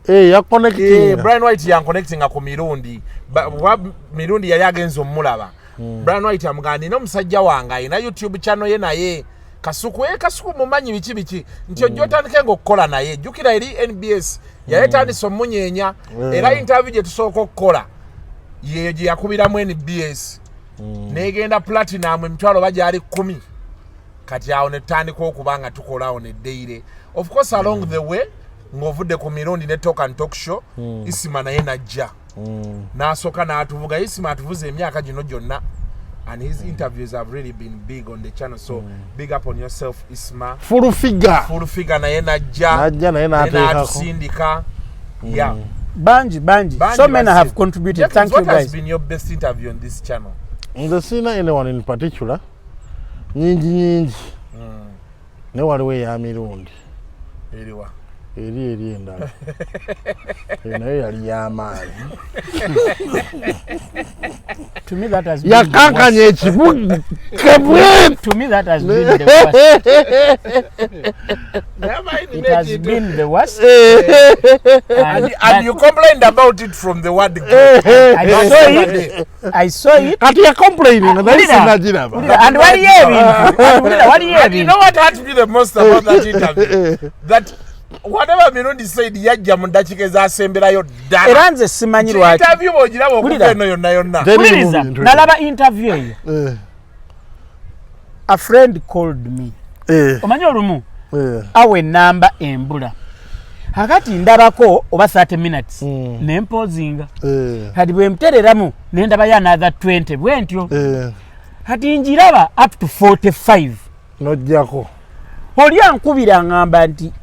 Eh, Eh, yaconnectinga. Brian White yanconnectinga ku Mirundi. Mirundi yali agenze omulaba. Brian White amugamba, nina omusajja wange alina YouTube channel ye naye Kasuku, Kasuku mumanyi biki biki nti ojja otandike ng'okukola naye. Jjukira eri NBS yali etandise omunyeenya era interview gye tusooka okukola yeyo gye yakubiramu NBS negenda platinum emitwalo oba gyali 10. Kati awo ne tutandika okuba nga tukola awo ne daily. Of course along the way ng'ovudde ku Mirundi ne Talk and Talk Show, Isima naye najja n'asooka n'atuvuga. Isima atuvuza emyaka gino gyonna and his interviews have really been big on the channel, so big up on yourself, Isma. Full figure. Full Figure naye najja. Najja naye naye n'ateekako. n'atusindika, yeah. Bangi, bangi. Bangi So many bazze. have contributed. Jenkins, Thank you what has guys. been your best interview on this channel? Nze sirina anyone in particular, nyingi nyingi, naye waliwo eya Mirundi. Eriwa? Eri endala. Eyo nayo yali y'amaanyi. To me that has been the Yakankanya worst. ekibuga bwe. To me that has been the worst. It has been the worst. And you complained about it from the word go. I saw it. I saw it. Kati ya complaining naye Wulira. sinagiraba. Wulira, and waliyo ebintu. And wulira, waliyo And you ebintu. know what hurt me the most about that interview? That whatever Mirundi said yajja mu ddakiika ezasemberayo ddala. Era nze simanyi lwaki. Interview bw'ogiraba okuva Wulira. eno yonna yonna. Teri mu Wuliriza, bintu. nalaba interview eyo. A friend called me. Omanyi olumu awa enamba embula. Akati ndabako oba 30 minutes ne mpausinga. Kati bwe mtereramu ne ndabayo another 20 bwe ntyo. Kati njiraba up to 45. Nojjako. Oli ankubira aŋŋamba nti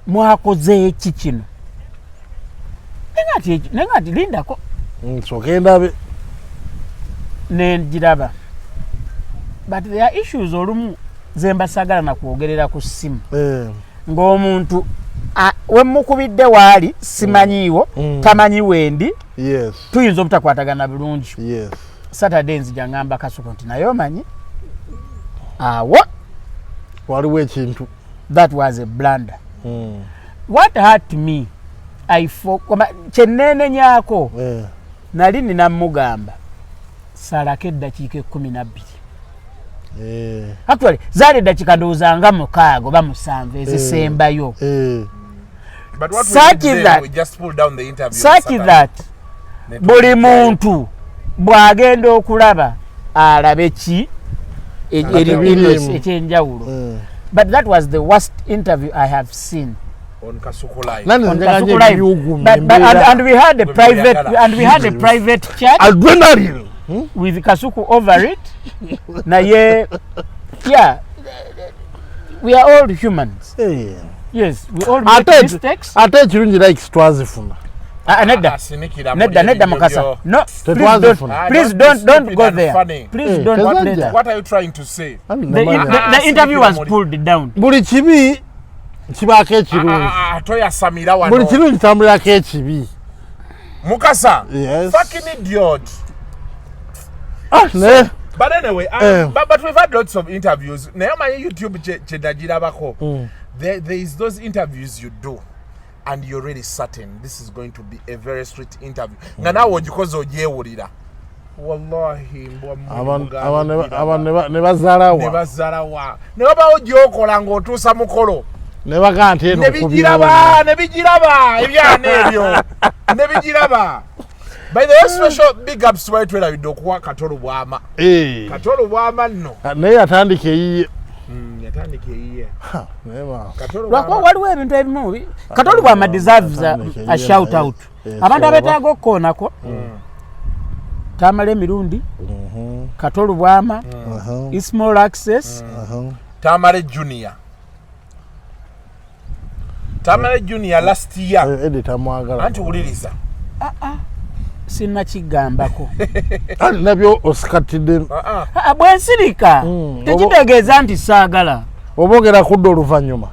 mwakoze eki kino, naye nga nti lindako. Nsooke ndabe. Nenjiraba, but there are issues olumu ze mbasagala nakwogerera ku ssimu ng'omuntu wemukubidde waali simanyiiwo, tamanyi wendi, tuyinza obutakwatagana bulungi. Saturday nzija ngamba Kasuku nti naye omanyi awo Waliwo ekintu. That was a blunder. What hurt me, kyeneenenyaako, nali nina mugamba salako eddakiika 12. Actually zaali eddakiika ndowooza nga 6 oba 7 ezisembayo. But what we Such did then, we just pulled down the interview on such Saturday. that Ne buli muntu bw'agenda okulaba alabe ki Ebirimu. ekyenjawulo. But that was the worst interview I have seen On Kasuku Live. Nani on njagala Kasuku Live. ebyugumya But and we had a Bwe private byagala. and we had a private chat adrenaline. with Kasuku over it. Naye yeah, We are all humans. Eh. Yes, we all make mistakes. Ate ekirungi likes twazifuna. Ah, ah, nedda. Asinikira Nedda, muli nedda ebintu Mukasa. byo. No, please Tetwazifuna. don't, Ah, please don't be don't stupid go and there. funny. Please Eh, don't tezajja. later. What are you trying to say? Ani The, namanya. the, the interview was pulled down. Buli kibi kibaako ekirungi. Ah, ah, toyasamira wano. Buli kirungi kitambulirako ekibi. Mukasa. Yes. Fucking idiot. Ah, naye But anyway, Eh. but we've had lots of interviews. Naye omanyi YouTube kye nagirabako. There is those interviews you do and you're really certain this is going to be a very sweet interview. Nga naawe ogikoze ogyewulira. Wallahi mbwa mmwe mugaana ogiraba. abantu ne bazalawa. Ne bazalawa. Ne wabaawo gy'okola ng'otuusa mukolo. Ne bagaa nti eno Ne bigiraba, ne bigiraba ebyana ebyo. Ne bigiraba. By the way, special big ups twali twerabidde okuwa Kato Lubwama. Eh. Kato Lubwama nno. Naye yatandika eyiye. Yatandika eyiye. Ha, naye ma- Kato Lwakuba Lubwama. waliwo ebintu ebimu Kato Lubwama deserves a shout out. Eh, Abantu so- abeetaaga okukoonako Tamale Emirundi, Kato Lubwama, Ismail Access, Tamale Junior. Tamale Junior last year. Eh, Eddie tamwagala. Anti wuliriza. sinnakigambako. Anti nabyo osikatidde. Ah, ah. Ah, bwe nsirika tekitegeeza nti saagala. Oba ogera kudda oluvannyuma.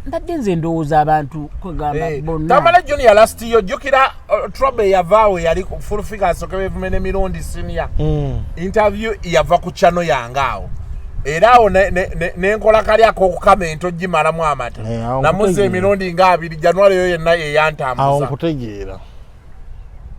Mbadde nze ndowooza abantu kwegamba Eh, bonna. Tamale Junior last year ojjukira trouble yavaawo yali full figure asooke beevume ne Mirundi senior. Interview yava ku channel yange awo. Era awo ne nkola kali ak'okukama ento gimalamu amata. Eh, awo Namuza nkutegeera. emirundi nga abiri January yo yenna Awo yeyantambuza. nkutegeera.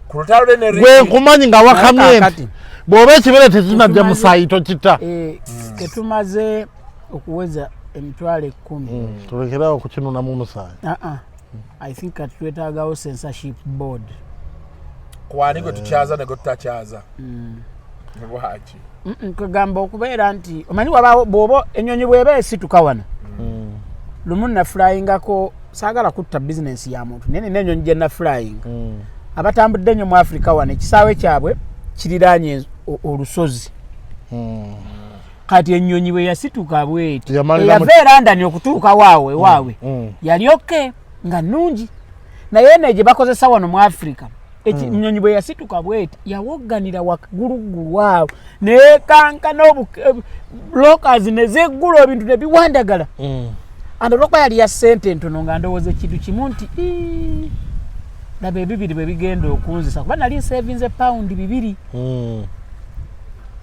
Ku lutalo lwe ne Gwe Ricky. nkumanyi nga wakamye Naye nti kaakati- bw'oba ekibere tekinajja Tetumaze- musaayi tokita. Eh, tetumaze okuweza 100,000. Tulekerawo okukinunamu omusaayi. Ah, ah. I think kati twetaagawo censorship board. Kwani gwe tukyaza ne gwe tutakyaza. Lwaki? Kwegamba okubeera nti omanyi wabaawo bw'oba ennyonyi bw'eba esituka wano, lumu naflyingako, saagala kutta bizinensi ya muntu, naye nina ennyonyi gye naflyinga. Abatambudde ennyo mu Africa wano, ekisaawe kyabwe kiriraanye olusozi. Kati ennyonyi bwe yasituka bweti, Yamalira eyava e London okutuuka waawe ewaabwe, yali okay nga nnungi, naye eno gye bakozesa wano mu Africa, ennyonyi bwe yasituka bweti yawogganira wagguluggulu awo nekankana, lockers ne zeggula, ebintu ne biwandagala. And olwokuba yali ya ssente ntono, nga ndowooza ekintu kimu nti, "Ii, laba ebibiri bwe bigenda okunzisa," kuba nali nsevinze £2.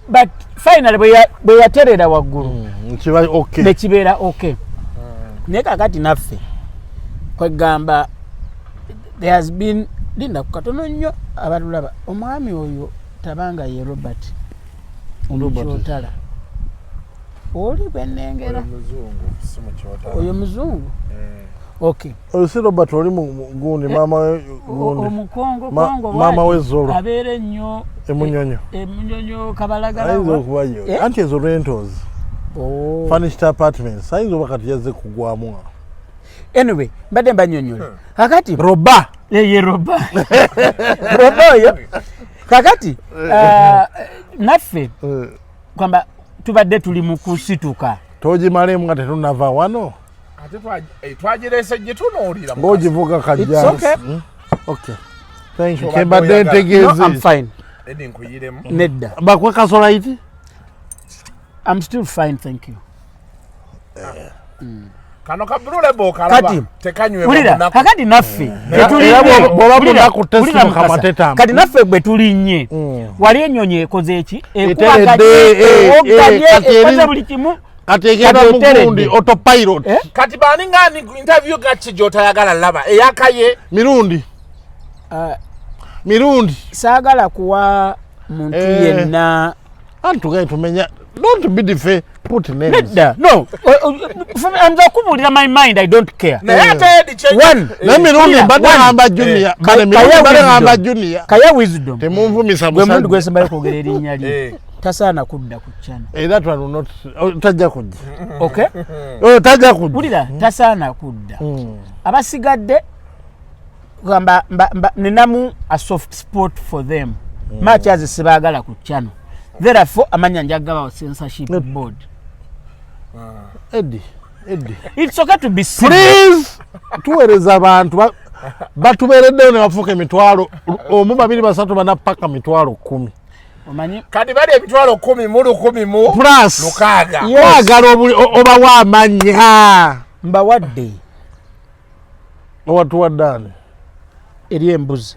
But finally bwe yaterera waggulu, Kiba okay. nekibeera okay. Naye kakati naffe kwegamba there has been, linda ku katono nnyo abatulaba, omwami oyo tabanga ye Robert omukyotala oli bwenengera. Oyo muzungu, si mukyotala. Oyo muzungu. Eh. Okay. Oyo si Robert oli gundi maama we gundi Omukongo kongo maama bw'ati, we Zolo. Abeera ennyo Emunyonyo. Emunyonyo kabalagala. Ayinza okuba yo. Eh? Anti ezo rentals, Oh. furnished apartments, ayinza oba kati yazze kugwamu awo. Anyway, mbadde mbanyonyola kakati Roba. Ye Roba, Roba oyo. Kakati naffe kwamba tubadde tuli mu kusituka. Togimalemu nga tetunava wano. Ate twagireese gitunuulira. Ng'ogivuga It's kajja. okay. Okay, thank you. Kyobadde Kyembadde oyagala. No, ntegeeze. I'm fine. Edi nkuyiremu. Nedda. Bakwe kasolaiti. I'm still fine, thank you. Kano ka Blue Label okalaba. Kati, Tekanywebwa wulira munaku. kakati naffe Era bw'oba munaku test wulira mukama Mukasa. tetamba. Kati naffe bwe tulinnye, wali ennyonyi ekoze eki? Eteredde, Ekubaganye, ewogganye, kati ekoze buli kimu. Kati egenda Kati mu gundi eteredde. autopilot. Eh? Kati baani ngaani interview gaki gy'otayagala laba eyakaye? Mirundi. Ah, Mirundi. Saagala kuwa muntu Eh. yenna. Anti tugaye tumenya, don't be the put names. Nedda, no. Nze okubuulira my mind, I don't care. Naye ate Edi One. Naye Mirundi Wulira, mbadde one. ngamba Junior, bale Mirundi Kaya mbadde ngamba wisdom. Junior. Kaya Wisdom Temunvumisa gwe mulundi musajja. gwesembayo kwogera erinnya lye. Eh. Tasaana kudda ku channel. That one will not, oh, tajja kujja. Okay. Oyo tajja kujja. Wulira, tasaana kudda. Abasigadde gamba ninamu a soft spot for them, much as sibaagala ku channel. Therefore amanya njagabawo censorship board. Eddie, Eddie. It's okay to be civil. Please tuweereza abantu batubeereddeyo ne bafuuka 1,000 1, 2, 3, 4 paka 10,000. Omanyi kati bali 10,000 mu 16 plus 6. Mwagala obawa amannya. Mbawadde. Owatuwadde ani? Eri embuzi.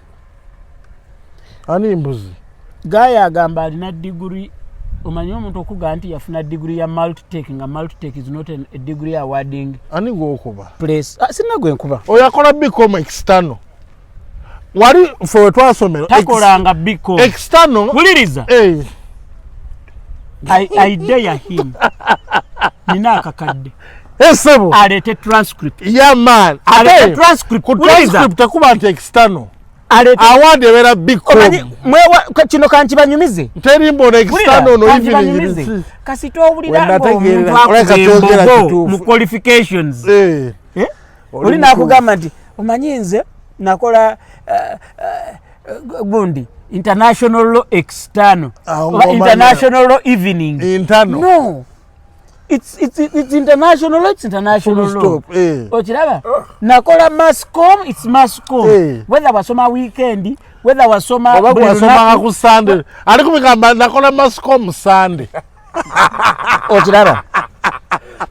Ani embuzi? Gaya agamba alina degree. Omanyi omuntu okugamba nti yafuna degree ya Multitech, nga Multitech is not a degree awarding. Ani gw'okuba? Place. Sina gwe nkuba. Oyo akola BCom external. Wali ffe we twasomera. Takolanga BCom. External. Wuliriza. Eh. I dare him. Nina akakadde. Esebo. Alete transcript. Yeah man. Alete transcript. Ku transcript takuba nti external. Alete. Award ebeera BCom. Omanyi, mwewa, kino kankibanyumize. Teri mbona external no evening. Kasita owulira Wenda ng'omuntu tegeera. Oleka akuba kyogera embogo kituufu. mu qualifications. Eh. Eh? Oli Oli mutuufu. n'akugamba nti omanyi nze nakola gundi international law external. Awo Oba ng'omanya. international law evening. Internal. No. It's international law, it's international Full law. stop, eh. Okiraba? Nakola mass com, it's mass com. Eh. Whether wasoma weekend, whether wasoma Oba buli wasomanga lunaku. ku Sunday. Ali kubigamba nakola mass com Sunday. Okiraba?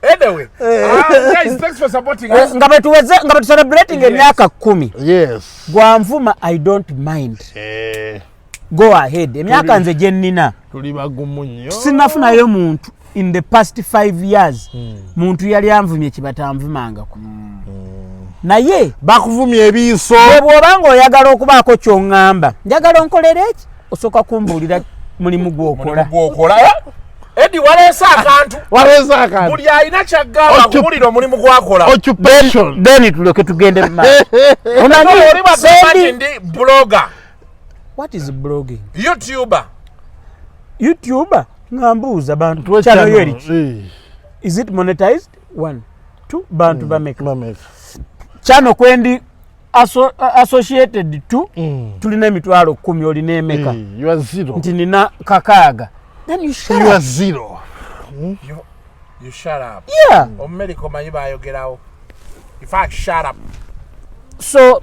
Anyway, guys, thanks for supporting us. Nga bwe tuweze, nga bwe celebrating Yes. emyaka 10. Yes. Gwanvuma, I don't mind. Eh. Go ahead. Emyaka nze gye nnina. Tuli bagumu nnyo. Sinafunayo muntu in the past 5 years. Muntu yali anvumye kibatanvumangako. Naye bakuvumye ebiiso. Bwe bw'oba ng'oyagala okubaako ky'oŋŋamba, njagala onkolere eki? Osooka kumbuulira mulimu gw'okola. Mulimu gw'okola. Eddie, waleese akantu. Waleese akantu. Buli alina ky'agamba akubuulira omulimu gw'akola. Occupation. Then tulyoke tugende mu maaso. Omanyi, Oli bw'agamba nti Sendi- ndi blogger. What is blogging? YouTuber. YouTuber? Nga mbuuza bantu. Tuwe Channel channel. yo eri ki? Is it monetized? 1, 2, bantu bameka? Bameka. Channel kwendi associated to, tulina emitwalo 10, olina emeka? You are zero. Nti nina 6. Then you shut You are up. zero. You shut up. Yeah. Omumerika omanyi bayogerawo. In fact, shut up. So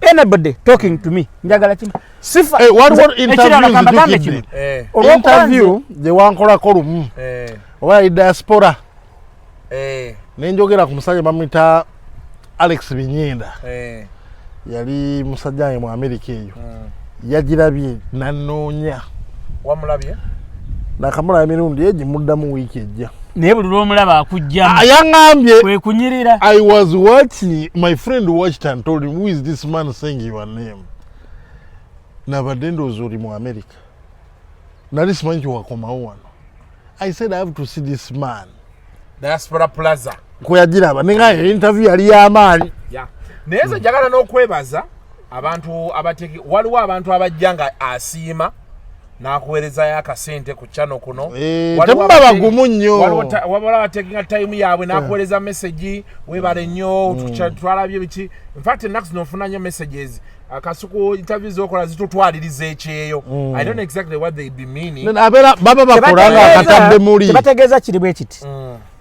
anybody talking to me, njagala kimu. Sifa, Hey, waliwo nze, ekirala interviews kamba gambe zijjukidde. kino. Eh. Olw'okuba nze Interview gye wankolako lumu. Eh. Oba yali diaspora. Eh. Ne njogera ku musajja bamuyita Alex Binyenda. Eh. Yali musajja wange mu Amerika eyo. Yagirabye n'annoonya. Wamulabye? Nakamulaba emirundi egimuddamu wiiki ejja. Naye buli lw'omulaba akugyamu. Yaŋŋambye. Kwe kunyirira. I was watching, my friend watched and told him, who is this man saying your name? Nabadde ndowooza oli mu America. Nali simanyi nti wakomawo wano. I said I have to see this man. Diaspora Plaza. Kwe yagiraba, naye nga interview yali y'amaanyi. Yeah. Naye nze njagala n'okwebaza abantu abateki, waliwo abantu abajja nga asiima n'akuweerezayo akasente ku channel kuno. Eh, Waliwo temuba bagumu nnyo. Waliwo abatekinga time yaabwe n'akuweereza message, weebale nnyo, twalabye biki. In fact, ennaku zino nfuna nnyo messages. Akasuku interviews z'okola zitutwaliriza ekyeyo. I don't know exactly what they be meaning. Then abeera baba bakola nga akatadde muli. Tebategeeza kiri bwe kiti.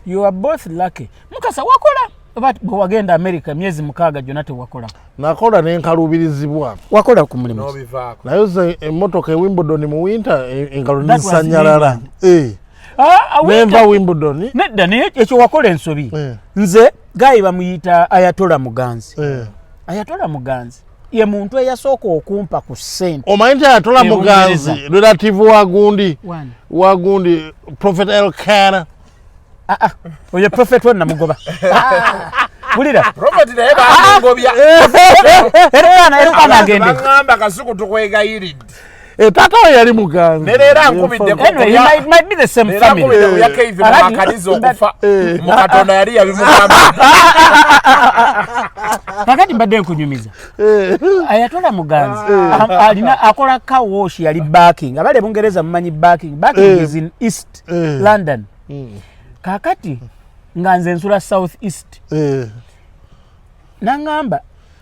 You are both lucky. Mukasa wakola oba bwe wagenda America myezi 6 gyonna tewakola? Nakola ne nkaluubirizibwa. Wakola ku mulimu ki? N'obivaako. Naye nze emmotoka e Wimbledon mu winter, engalo That was nzisanyalala. England. Eh. Winter. Nenva Wimbledon. Nedda, naye ekyo wakola ensobi. Eh. Nze gayi bamuyita Ayatollah Muganzi. Eh. Ayatollah Muganzi ye muntu eyasooka okumpa ku ssente. Omanyi nti Ayatollah E Muganzi Bungereza. relative wa gundi, One. wa gundi Prophet Elkanah. Ah, ah. Oyo Prophet wa namugoba. Wulira. Prophet naye bamugobya. Elkanah, Elkanah Abantu agende. baŋŋamba Kasuku tukwegayiridde. Eh, taata we yali Muganzi. Ne leero ankubiddeko. Anyway, he might be the same Leero family. ankubidde ku ya Kevin Alati, Mwakaliza okufa. Eh. Mu Katonda yali yabimugamba. Kakati mbadde nkunyumiza. Eh. Ayatollah Muganzi, alina akola car wash, yali Barking. Abali e Bungereza mumanyi Barking. Barking Eh. is in East Eh. London. Kakati nga nze nsula South East. Eh. Nangamba,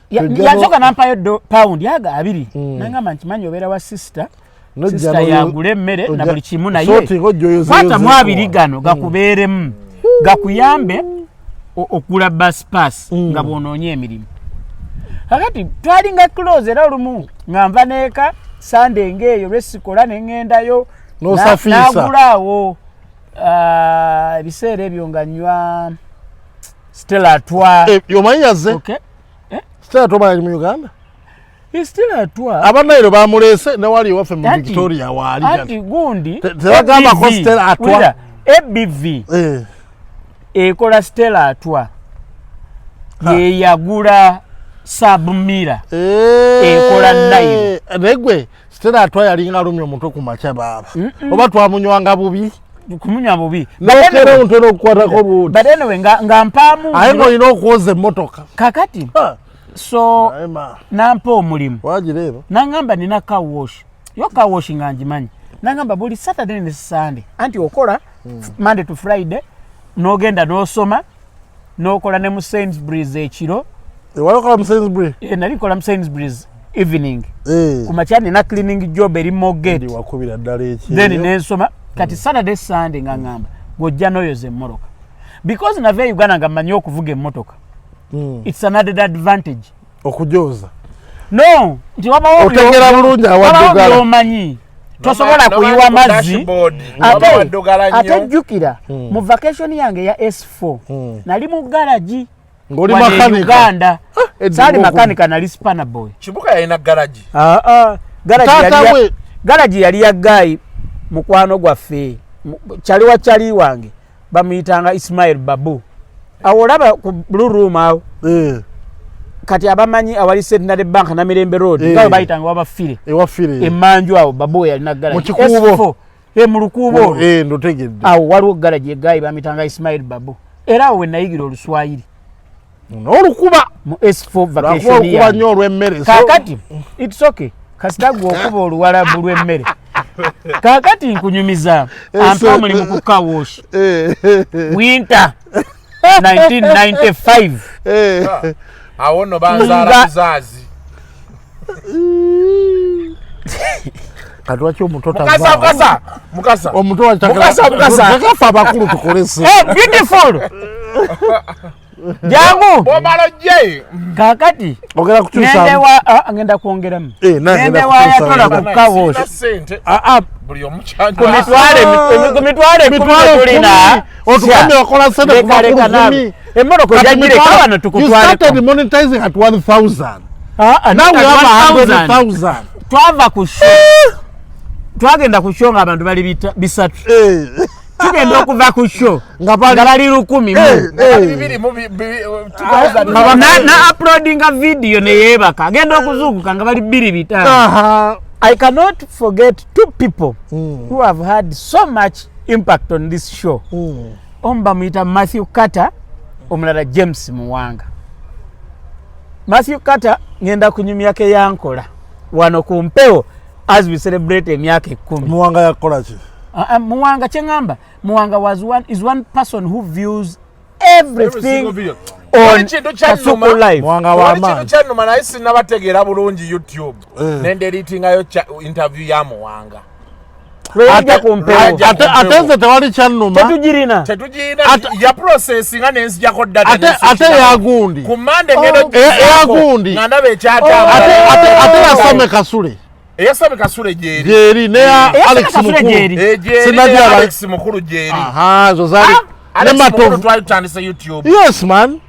Tujja yasooka nampayo pound yaga 2. Nangamba nkimanyi obeera wa sister. Nojja Sister n'oyo- yagula emmere na ojja buli kimu naye. sorting ojja oyozeeyozeeko. Kwata mu 2 gano gakubeeremu. Gakuyambe okugula bus pass nga bw'onoonya emirimu. Kakati twalinga close, era olumu nga nva neeka Sande ng'eyo lwesikola ne ŋŋendayo. N'osafiisa. Nagulaawo ebiseera ebyo nga nywa Stella Artois. Eh, omanyi yazze. Okay. Stella Artois ali mu Uganda. Stella Artois. Abanairo bamuleese newali ewaffe mu Anti- Victoria waali. Anti gundi Tebagambako ABV, Stella Artois. wulira, ABV ekola Stella Artois yeyagula SABMiller. Ekola Nile. Naye gwe Stella Artois yalinga alumya omutwe ku makya baaba, oba twamunywanga bubi. Kumunywa bubi. Nokera omutwe n'okukwatako buuti. But anyway, nga mpaamu. Aye ng'olina okwoza emmotoka. Kakati Ha, so naye ma, nampa omulimu. Wagireeba. Nangamba nina car wash yo, car wash nga ngimanyi. Nangamba buli Saturday ne Sunday, anti okola Monday to Friday, n'ogenda n'osoma n'okola ne mu Sainsbury's ekiro. Wali okola mu Sainsbury? Eh, nali nkola mu Sainsbury's evening. Ku makya nina cleaning job eri Moorgate. Ndi wakubira ddala ekyeyo. Then nensoma. Kati Saturday, Sunday nga ngamba gwojja n'oyoza emmotoka, because nava e Uganda nga mmanyi okuvuga emmotoka. It's an added advantage. Okujooza. No, nti wabawo Otegera bulungi wabawo awaddugala. by'omanyi tosobola kuyiwa mazzi. Ate jjukira mu vacation yange ya S4 nali mu garagi. Ng'oli Wano e makanika. Uganda. Eddie Saali Ng'oku- makanika, nali spanner boy. Kibuka yalina garagi. Ah, ah, garagi Taata yali we. Garagi yali ya guy mukwano gwaffe, kyali wa kyali wange, bamuyitanga Ismail Babu. Awo olaba ku Blue Room awo. Kati abamanyi awali Centenary Bank, Namirembe Road, nga we bayitanga wabafire. Ewafire. Emanju awo Babu we yalina garagi. Mu kikuubo. S4, mu lukuubo olwo. Eh, ndotegedde. Awo waliwo garagi e guy bamuyitanga Ismail Babu, era awo we nayigira Oluswayiri. N'olukuba. Mu S4 Lwakuba vacation olukuba yange. nnyo olw'emmere. Kaakati it's okay, kasita gwe okuba Oluwalabu lw'emmere. Kaakati nkunyumiza, ampa omulimu ku car wash winter 1995. Awo nno banzaala buzaazi. Kati lwaki omuto Mukasa. tavaawo? Mukasa, Mukasa. Omuto. Mukasa, Mukasa. Kafe abakulu tukolese. Eh, beautiful, jangu. Bwomala ojje. Kaakati Ogera ngende kukyusa. wa ah, ngenda kwongeramu. Eh, nange Ngende ngenda wa kukyusa. Ayatola ku car wash. Sina sente. Ah, ah, Buli omu kyanywa. Ku mitwalo 10 Mitwalo tulina. 10, otugambye wakola sente kuva ku Leka naawe. 1000. Emmotoka Kati ojagireka wano you tukutwaleko. started monetizing at 1000. Ah, ah, Now not we at have 1,000. 100,000. Twava ku show, twagenda ku show ng'abantu bali bisatu. Tugenda okuva ku show Nga bali- nga bali 1000 mu. Bali bibiri mu 2000. Na uploadinga video neyeebaka, agenda okuzuukuka nga bali 2500. I cannot forget two people who have had so much impact on this show. Omu bamuyita Matthew Carter, omulala James Muwanga. Matthew Carter ngenda kunyumyako eyankola wano ku mpewo as we celebrate emyaka 10. Muwanga yakola ki? Muwanga, kyeŋŋamba, Muwanga was one, is one person who views Every everything single video. on Wali kintu kyannuma. Kasuku Live. Muwanga Wali w'amaanyi. kintu kyannuma, naye sinnabategeera bulungi YouTube. Eh. Nendelitingayo interview ya Muwanga. Lweyajja ku mpewo. Ate nze tewali kyannuma. Tetugirina. Tetugirina ya processinga nenzijako data. Ate yagundi. Ku Mande ngenda Eyagundi. nga ndaba ekyatambula. Ate yasome Kasule. Eyasome Kasule gyeri. Gyeri neya Eyasome Alex Kasule Mukulu. gyeri. Eh, gyeri. Sinajja ne Alex Mukulu gyeri. Aha, ezo zaali ne Alex Mukulu Matovu. twali tutandise YouTube. Yes man.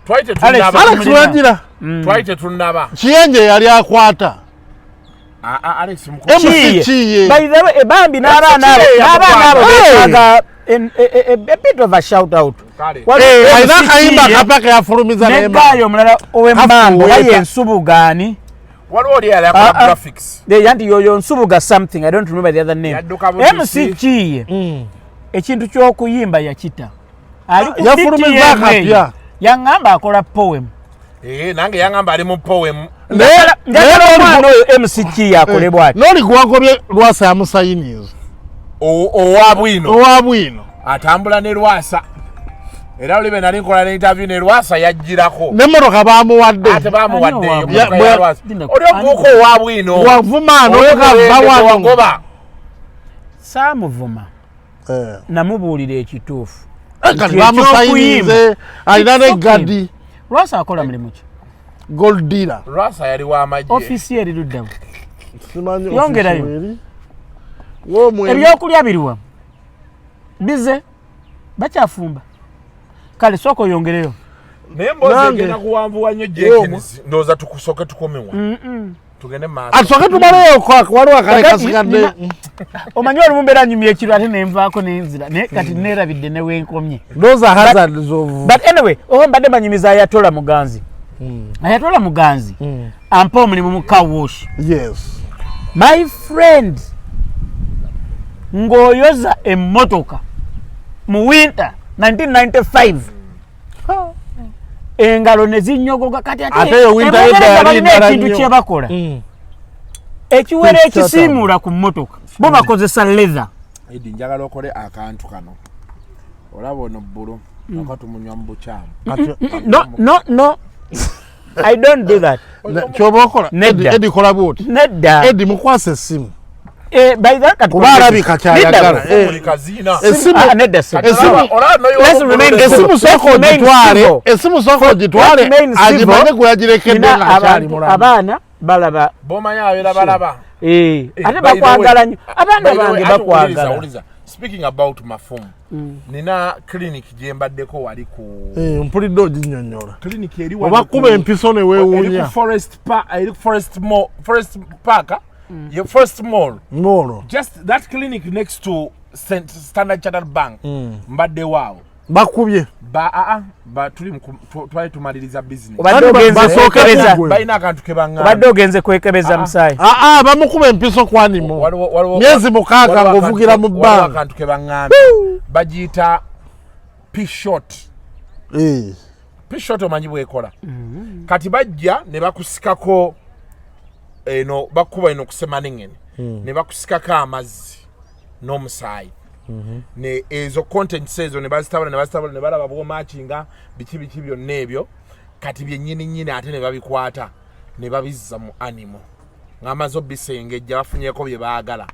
Twali tetunnaba. Alex wagira. Twali tetunnaba. Kiyenje yali akwata. Ah, ah, Alex Mukulu. MC Kiye. Kiye. By the way, bambi n'abaana abo Kiye n'abaana abo yamukwata. beetaaga a bit of a shout out. Kale. Waliwo Eh, MC alina akayimba Kiye, akapya ke yafulumiza ne naye guy omulala ow'emmambo Kafuweeta. oba ye Nsubugaani. Waliwo oli yali akola Ah, ah. graphics. Anti yoyo Nsubuga something, I don't remember the other name. Yadduka budusi. MC Kiye ekintu ky'okuyimba yakita ali ku Yafulumiza BTM akapya. eyo. Yaŋŋamba akola poem. Eh, nange yaŋŋamba ali mu poem. Njagala omwana oyo MC Kiye akole bw'ati. Noli gwagobye Lwasa yamusayiniza. Owa bwino. Owa bwino. Atambula ne Lwasa, era oli be nali nkola ne interview ne Lwasa yajjirako. Nemmotoka bamuwadde. Ate bamuwadde Ani eyo motoka ya Lwasa. Oli omuvubuka owa bwino. Wavuma nokava wano. Wagoba. Saamuvuma. Eh. Namubuulira ekituufu. Kati bamusayinize, alina negadi. Lwasa akola mulimu ki? Gold dealer. Lwasa yali w'amagye. Ofiisi eri luddawo? Simanyi. Yongerayo. Office eri. W'omweri. Ebyokulya biriwa? Bize bakyafumba. Kale sooka oyongereyo. Naye emboozi Nange. egenda kuwanvuwa nnyo, Jenkins. Ndowooza tukusooke tukomewa, tugende mu maaso. Atusooke tumaleyo, waliwo akale Kakati, kasigadde. Omanyi olumu mbeera nyumya ekiro ate nenvaako nenzira, naye kati neerabidde newenkomye. Those are hazards of But anyway, oba mbadde banyumiza Ayatola Muganzi. Ayatola Muganzi ampa omulimu mu car wash. My friend, ng'oyoza emmotoka mu winter 1995, engalo ne zinyogoga. Kati Ate eyo winter e Bungereza yedda yali balina ddala ekintu nnyo. kye bakola, ekiwero Chatham. ekisiimuula ku mmotoka, bo bakozesa leather. Edi, njagala okole akantu kano. Olaba ono bbulu aka tumunywa mu bukyamu. No, no, no, I don't do that. Kyoba okola. Nedda. Edi, kola bwoti. Nedda. Edi, mukwasa essimu. Eh, by that kati Kuba alabika kyayagala. Nedda. Buli kaziina. Essimu. Ah, nedda, sir. Essimu. Let's remain Essimu civil. sooka Let's remain ogitwale. civil. Essimu sooka ogitwale. Let's remain civil. Agimanye gwe yagirekedde Nina nga akyali abantu, mulamu. abaana balaba. Bomanyi abeera balaba. Eh, Eh, ate by the way- bakwagala nnyo abaana by the way, bange, ate wuliriza, bakwagala. wuliriza. Speaking about mafumu, nina clinic gye mbaddeko wali ku Eh, mpulidde oginnyonnyola. Clinic eri wano Oba kuba empiso ne eri ku weewuunya. Forest Park, eri ku Forest Mall, Forest Park, ye Forest Mall. Ng'olwo Just that clinic next to Standard Chartered Bank. Mbadde waawo. Bakubye. Ba aa ba tuli mu twali tumaliriza business. Obadde Anti ogenze basooke kwekebeza? kugwe. Balina akantu ke baŋŋamba. Obadde ogenze kwekebeza musaayi? Aa, bamukuba empiso kwanimo. Waliwo Myezi 6 waliwo ng'ovugira mu waliwo bbanga. akantu ke baŋŋambye, bagiyita P-shot. P-shot omanyi bwekola? Kati bajja ne bakusikako eno, bakuba eno kusemanengene ne bakusikako amazzi n'omusaayi ne ezo contents ezo ne bazitabula, ne bazitabula, ne balaba bwomakinga biki biki byonna ebyo. Kati byennyini nnyini ate ne babikwata ne babizza mu animal ng'amaze obisengejja, bafunyeko bye baagala,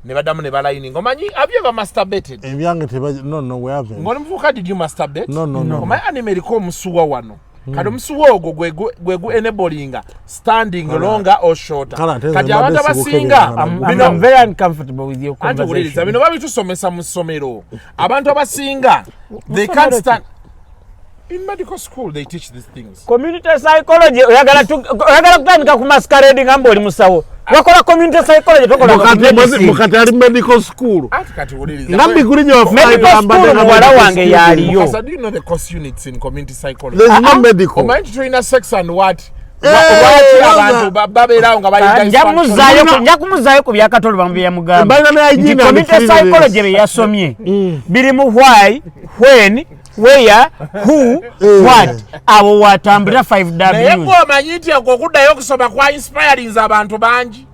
ne baddamu ne balayininga. Omanyi, have you ever masturbated? Ebyange teba, no, no, we haven't. Ng'oli muvubuka, did you masturbate? No, no, no. Omanyi animal eriko omusuwa wano. Kati omusuwa ogwo gwe gu enablinga standing longer or shorter. Kale ate nze Kati abantu mbadde abasinga sikukebera. I'm very uncomfortable with your Anti wuliriza, conversation. bino babitusomesa mu ssomero. Abantu abasinga they can't Ssomero ki? stand. In medical school they teach these things. Community psychology, oyagala kutandika ku masquerade nga mba oli musawo, wakola community psychology, tokola medicine. Mukati ali medical school. Anti kati wuliriza. Nga mbiguli gye Medical school muwala wange yaliyo. Mukasa, do you know the course units in community psychology? There's no medical. Omanyi nti tulina sex and what? Eh, Lwaki baza- abantu babeerawo nga Ah, balina dysfunction? nja kumuzaayo ku byakatolo bamu bye yamugamba Balina ne hygiene nti and community cleanliness. psychology bye yasomye birimu why, when, where, who, what, abo watambulira 5 Naye Ws. gwe omanyi nti okwo okuddayo okusoma kwa inspiringa abantu bangi.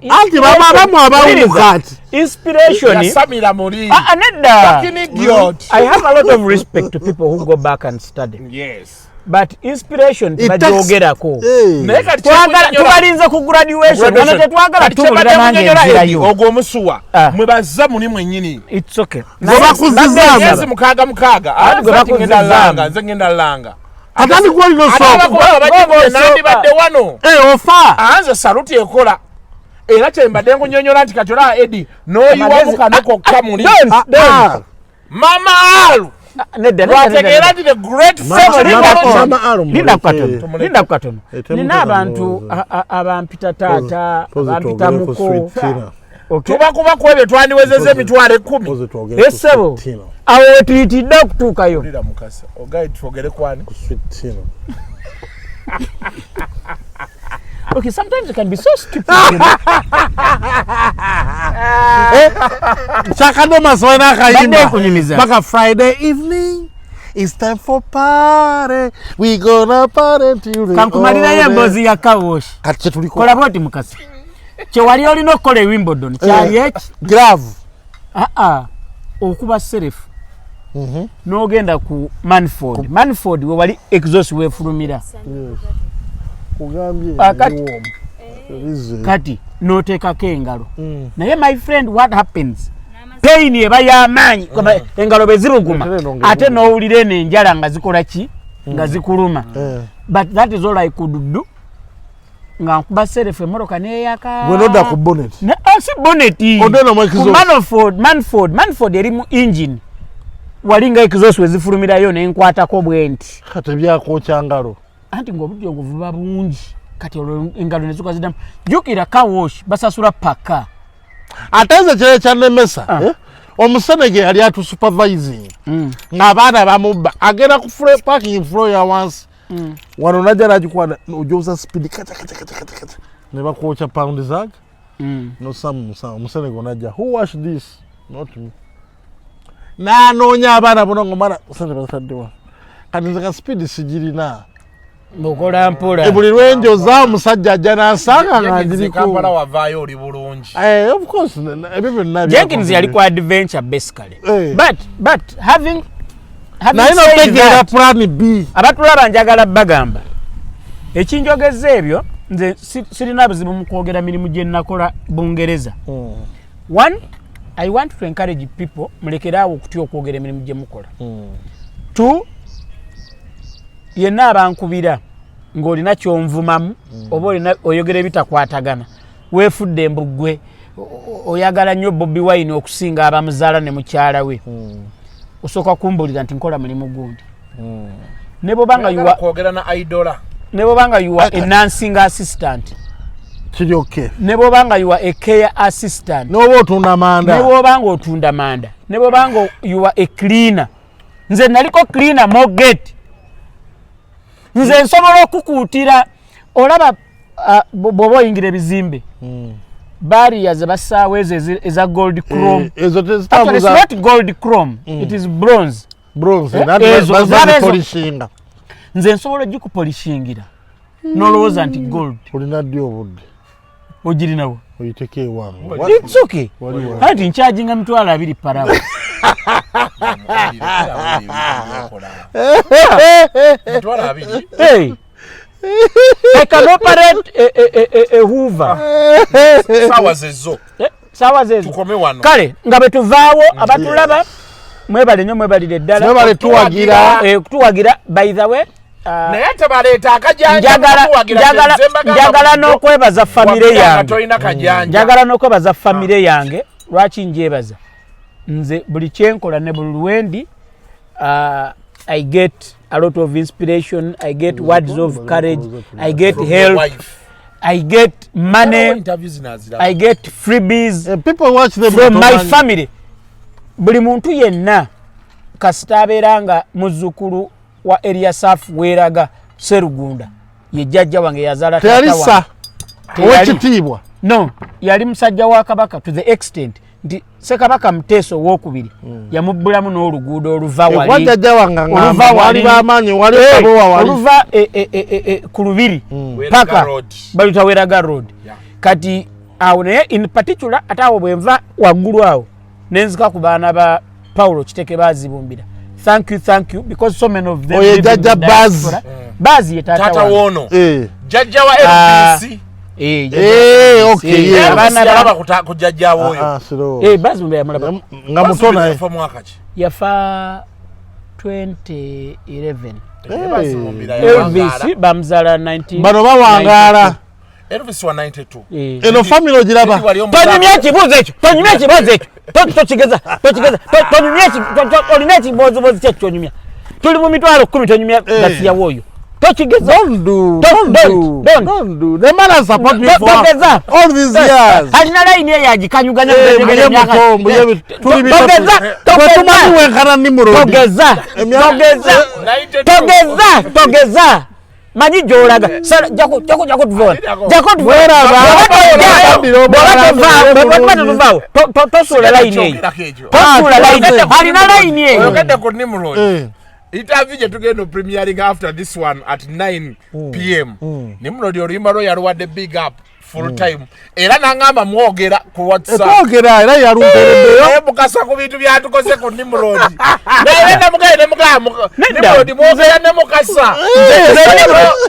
Anti baba abamu abawumuka ati. Inspiration. Yasamira muli. Ah, ah, nedda. Fucking idiot. I have a lot of respect to people who go back and study, Yes. but inspiration It takes- tebagyogerako. Eh. Naye kati Twagala kyekunnyonnyola- tubalinze ku graduation wano, tetwagala Kati tuwulira kyebadde nange munnyonnyola Eddie, nzirayo. ogwo omusuwa Ah. mwe bazza muli mwennyini. It's okay. Gwe bakuzzizaamu. Myezi 6 6. Ah, gwe Nze ngenda bakuzzizaamu. langa, nze ngenda langa. Ate ani gwolina Ate osooka? abakuba bagikubye Osooka. nandibadde wano. Eh, ofa. Ah, nze saluti ekola, era kyembadde nkunyonyola nti kati olaba Edi n'oyiwamu Amagezi- kano kokka muli. Don't, Ah, don't. ah. Mama Alu Nedda, nedda, lwategeera nedda. nti the great Mama- sex Mama- revolution. Mama Alu Linda muleke. ku katono, linda ku katono. Eh, temuteeka Nina abantu mulowooza. abampita taata, Pozi abampita twogere ku muko. Sweet Tina. Okay. Tubakuba ku ebyo twandiwezezza 100,000. Pozi twogere ku Essebo Sweet Tina. awo wetuyitidde okutuukayo. Wulira Mukasa, ogaye twogere kwani? Ku Sweet Tina. Okay, sometimes you can be so stupid. Chakadomas walina Badde akayimba. nkunyumiza. Paka Friday evening. It's time for party. We gonna party till the Kankumalirayo all emboozi ya car wash. Kati kyetuliko. Kola bwoti Mukasa, kyewali olina okukola e Wimbledon kyali eki? Glove. Aa, okuba self n'ogenda ku manifold. Manifold we wali exhaust weefulumira. Kugambye. Ah, kati- warm. Rize. Kati n'oteekako engalo, naye my friend, what happens, Pain eba y'amaanyi, engalo bwe ziruguma, ate n'owulira eno enjala nga zikola ki, nga zikuluma. But that is all I could do, nga nkuba self, emmotoka neyaka. Gwe nodda ku bonnet? Si bonnet. Odda mu ku exhaust. Manifold eri mu engine, wali nga exhaust wezifulumirayo, nenkwatako bwe nti. Kati byakwokya ngalo? Anti ng'obudde obwo buba bungi, kati olwo engalo nezikuba ziddamu. Jjukira, car wash basasula paka. Ate nze kire kyannemesa, Ah. eh? Omusenege yali atusupervising ng'abaana bamubba, agenda ku parking floor ya wansi wano, najja nagikwana, ojoza speed, kata kata kata kata kata, ne bakwokya paundi zaaga nosamu musango. Omusenego najja, "Who wash this?" "Not me." Nanoonya abaana bona, ngomala sente bazitaddewa. Kati nze ka speed sigirina. Okola mpola. Buli lwenjoza omusajja ajja nansanga nga Jenkins, ngiriko. Kampala wavaayo oli bulungi. Eh, of course, ebyo byonna Jenkins yali ku adventure basically. But having naye said notegeera that, plan B. Abatulaba, njagala bagamba ekinjogeza ebyo, nze sirina buzibu mu kwogera mirimu gye nakola Bungereza. One, I want to encourage people, mulekeraawo okutya okwogera emirimu gye mukola. Two, yenna abankubira ng'olina kyonvumamu oba olina oyogera ebitakwatagana, weefudde embuggwe, oyagala nnyo Bobi Wine okusinga abamuzaala ne mukyala we, osooka kumbulira nti nkola mulimu gundi, ne bwobanga Oyagala kwogera na idola. Ne bwobanga you are a nursing assistant, Kiri okay. Ne bwobanga you are a care assistant, noba otunda manda, ne bwobanga otunda manda, ne bwobanga you are a cleaner. Nze naliko cleaner moget, nze nsobola okukuutira. Olaba bw'oba oyingira ebizimbe, barrier ze bassaawo ezo eza gold chrome. Eh, ezo Actually, it's tezitambuza. not gold chrome, it is bronze. Bronze. Eh, ezo, zaba ezo. Bazipolishinga. Nze nsobola ogikupolishingira nolowooza nti gold. Olina ddi obudde? Ogirinawo. Oyiteko ewange. It's okay. Wali Anti nkyajinga 20,000 per hour. 20,000. Hey. I can operate a hoover. Saawa zezo. Eh, sawa zezo. Tukome wano. Kale nga bwe tuvaawo, abatulaba mwebale nnyo, mwebalire ddala. Mwebale tuwagira. Eh, kutuwagira. By the way, Naye tebaleeta akajanja. Njagala n'okwebaza famire yange. Tolina kajanja. Njagala n'okwebaza famire yange. Lwaki njebaza? Nze buli kyenkola ne buli lwendi, I get a lot of inspiration, I get words of courage, I get From your help, wife. I get money, Interview zino aziraba. I get freebies Eh, people watch them from my tomanyi. family. Buli muntu yenna kasita abeera nga muzzukulu wa Eriasafu Weeraga Serugunda, ye jjajja wange yazaala taata Teyali wange. sa Teyali. owekitiibwa. No, yali musajja wa Kabaka to the extent nti Ssekabaka Muteesa Owokubiri yamubbulamu n'oluguudo oluva Ekuba wali jjajja wange oluva ngamba wali wali bamaanyi wali kabowa wali oluva ku lubiri Weraga paka Road. baluta Weraga Road. Kati awo naye in particular, ate awo bwenva waggulu awo nenzika ku baana ba Paulo Kiteke Bazibumbira. Thank you, thank you, because so many of them Oyo live in jjajja the Bazi. diaspora. Bazi ye taata taata wange. woono Eh. jjajja wa Ah, LPC. Eh, Eh, okay, yeah. abaana yalaba ku jjajjaawe oyo. Ah, siro. Eh, Bazibumbira yamulaba. Nga muto naye. Yafa mwaka ki? Yafa 2011. Eh, Bazibumbira Elvis yawangaala. bamuzaala 19 Bano bawangaala. Elvis wa 92. Eh. Eno family ogiraba. Teddy wali omuzaana. Tonyumya ekibuuzo ekyo, tonyumya ekibuuzo ekyo. Tokigeza, tokigeza. Tonyumya olina ekibuuzobuuzo kyekyo kyonyumya. Tuli mu 100,000, tonyumya Eh. gasiyawo oyo, tokigeza. Don't do, Don't, don't do, don't. don't do. The man has supported me for Togeza. all these years. Alina layini eyo agikanyuganya. Eh, muye muto, muye tuli bitatu. Togeza. Bwe tumanyi Togeza. wenkana Nimrod. Togeza. Togeza. 92. Togeza, togeza. Manyi gyolaga. Jako, jako, jako, tuvawo, jako tuvawo. Weraba. Bw'oba tetuvaawo, tosuula layini eyo. Kyogerako ekyo. Tosuula layini, alina layini eyo. Oyogedde ku Nimrod. Eh. Interview gye tugenda premiering after this one at 9 p.m., Nimrod oluyimba lwe yaluwadde big up. Full time, era naŋŋamba mwogera ku WhatsApp. Twogera, era yalumpereddeyo. Naye Mukasa ku bintu byatukoze ku Nimrod, naye namugaye nemugamba Nedda. Nimrod mwogera ne Mukasa.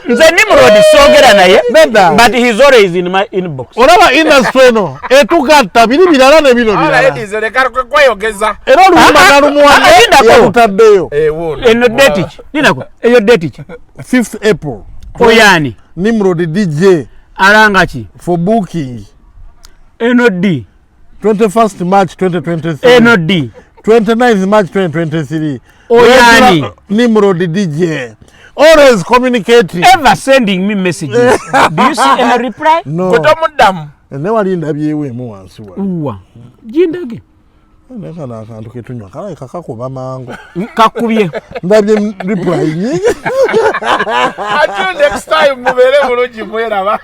Nze Nimrod soogera naye, Nedda. but he's always in my inbox. Olaba industry eno etugatta, biri birala ne bino birala. Ladies, leka kweyogeza. Era oluyimba Ah, ah, nalumuwadde, ah, lindako. yalutaddeyo. Eno date ki? Linako, eyo date ki? 5th April. Oyani? Nimrod DJ. Alanga ki? For booking. Eno ddi? 21st March 2023. Eno ddi? 29th March 2023. Oyani? Nimrod DJ always communicating. Ever sending me messages. Do you see any reply? No. Gwe tomuddamu. Ne wali ndabyewo emu wansi wa. Uwa gindage. Naye kano akantu ketunywa kalabika kakuba mangu. Kakubye. Ndabye reply nyingi. Until next time, mubeere bulungi, mweraba.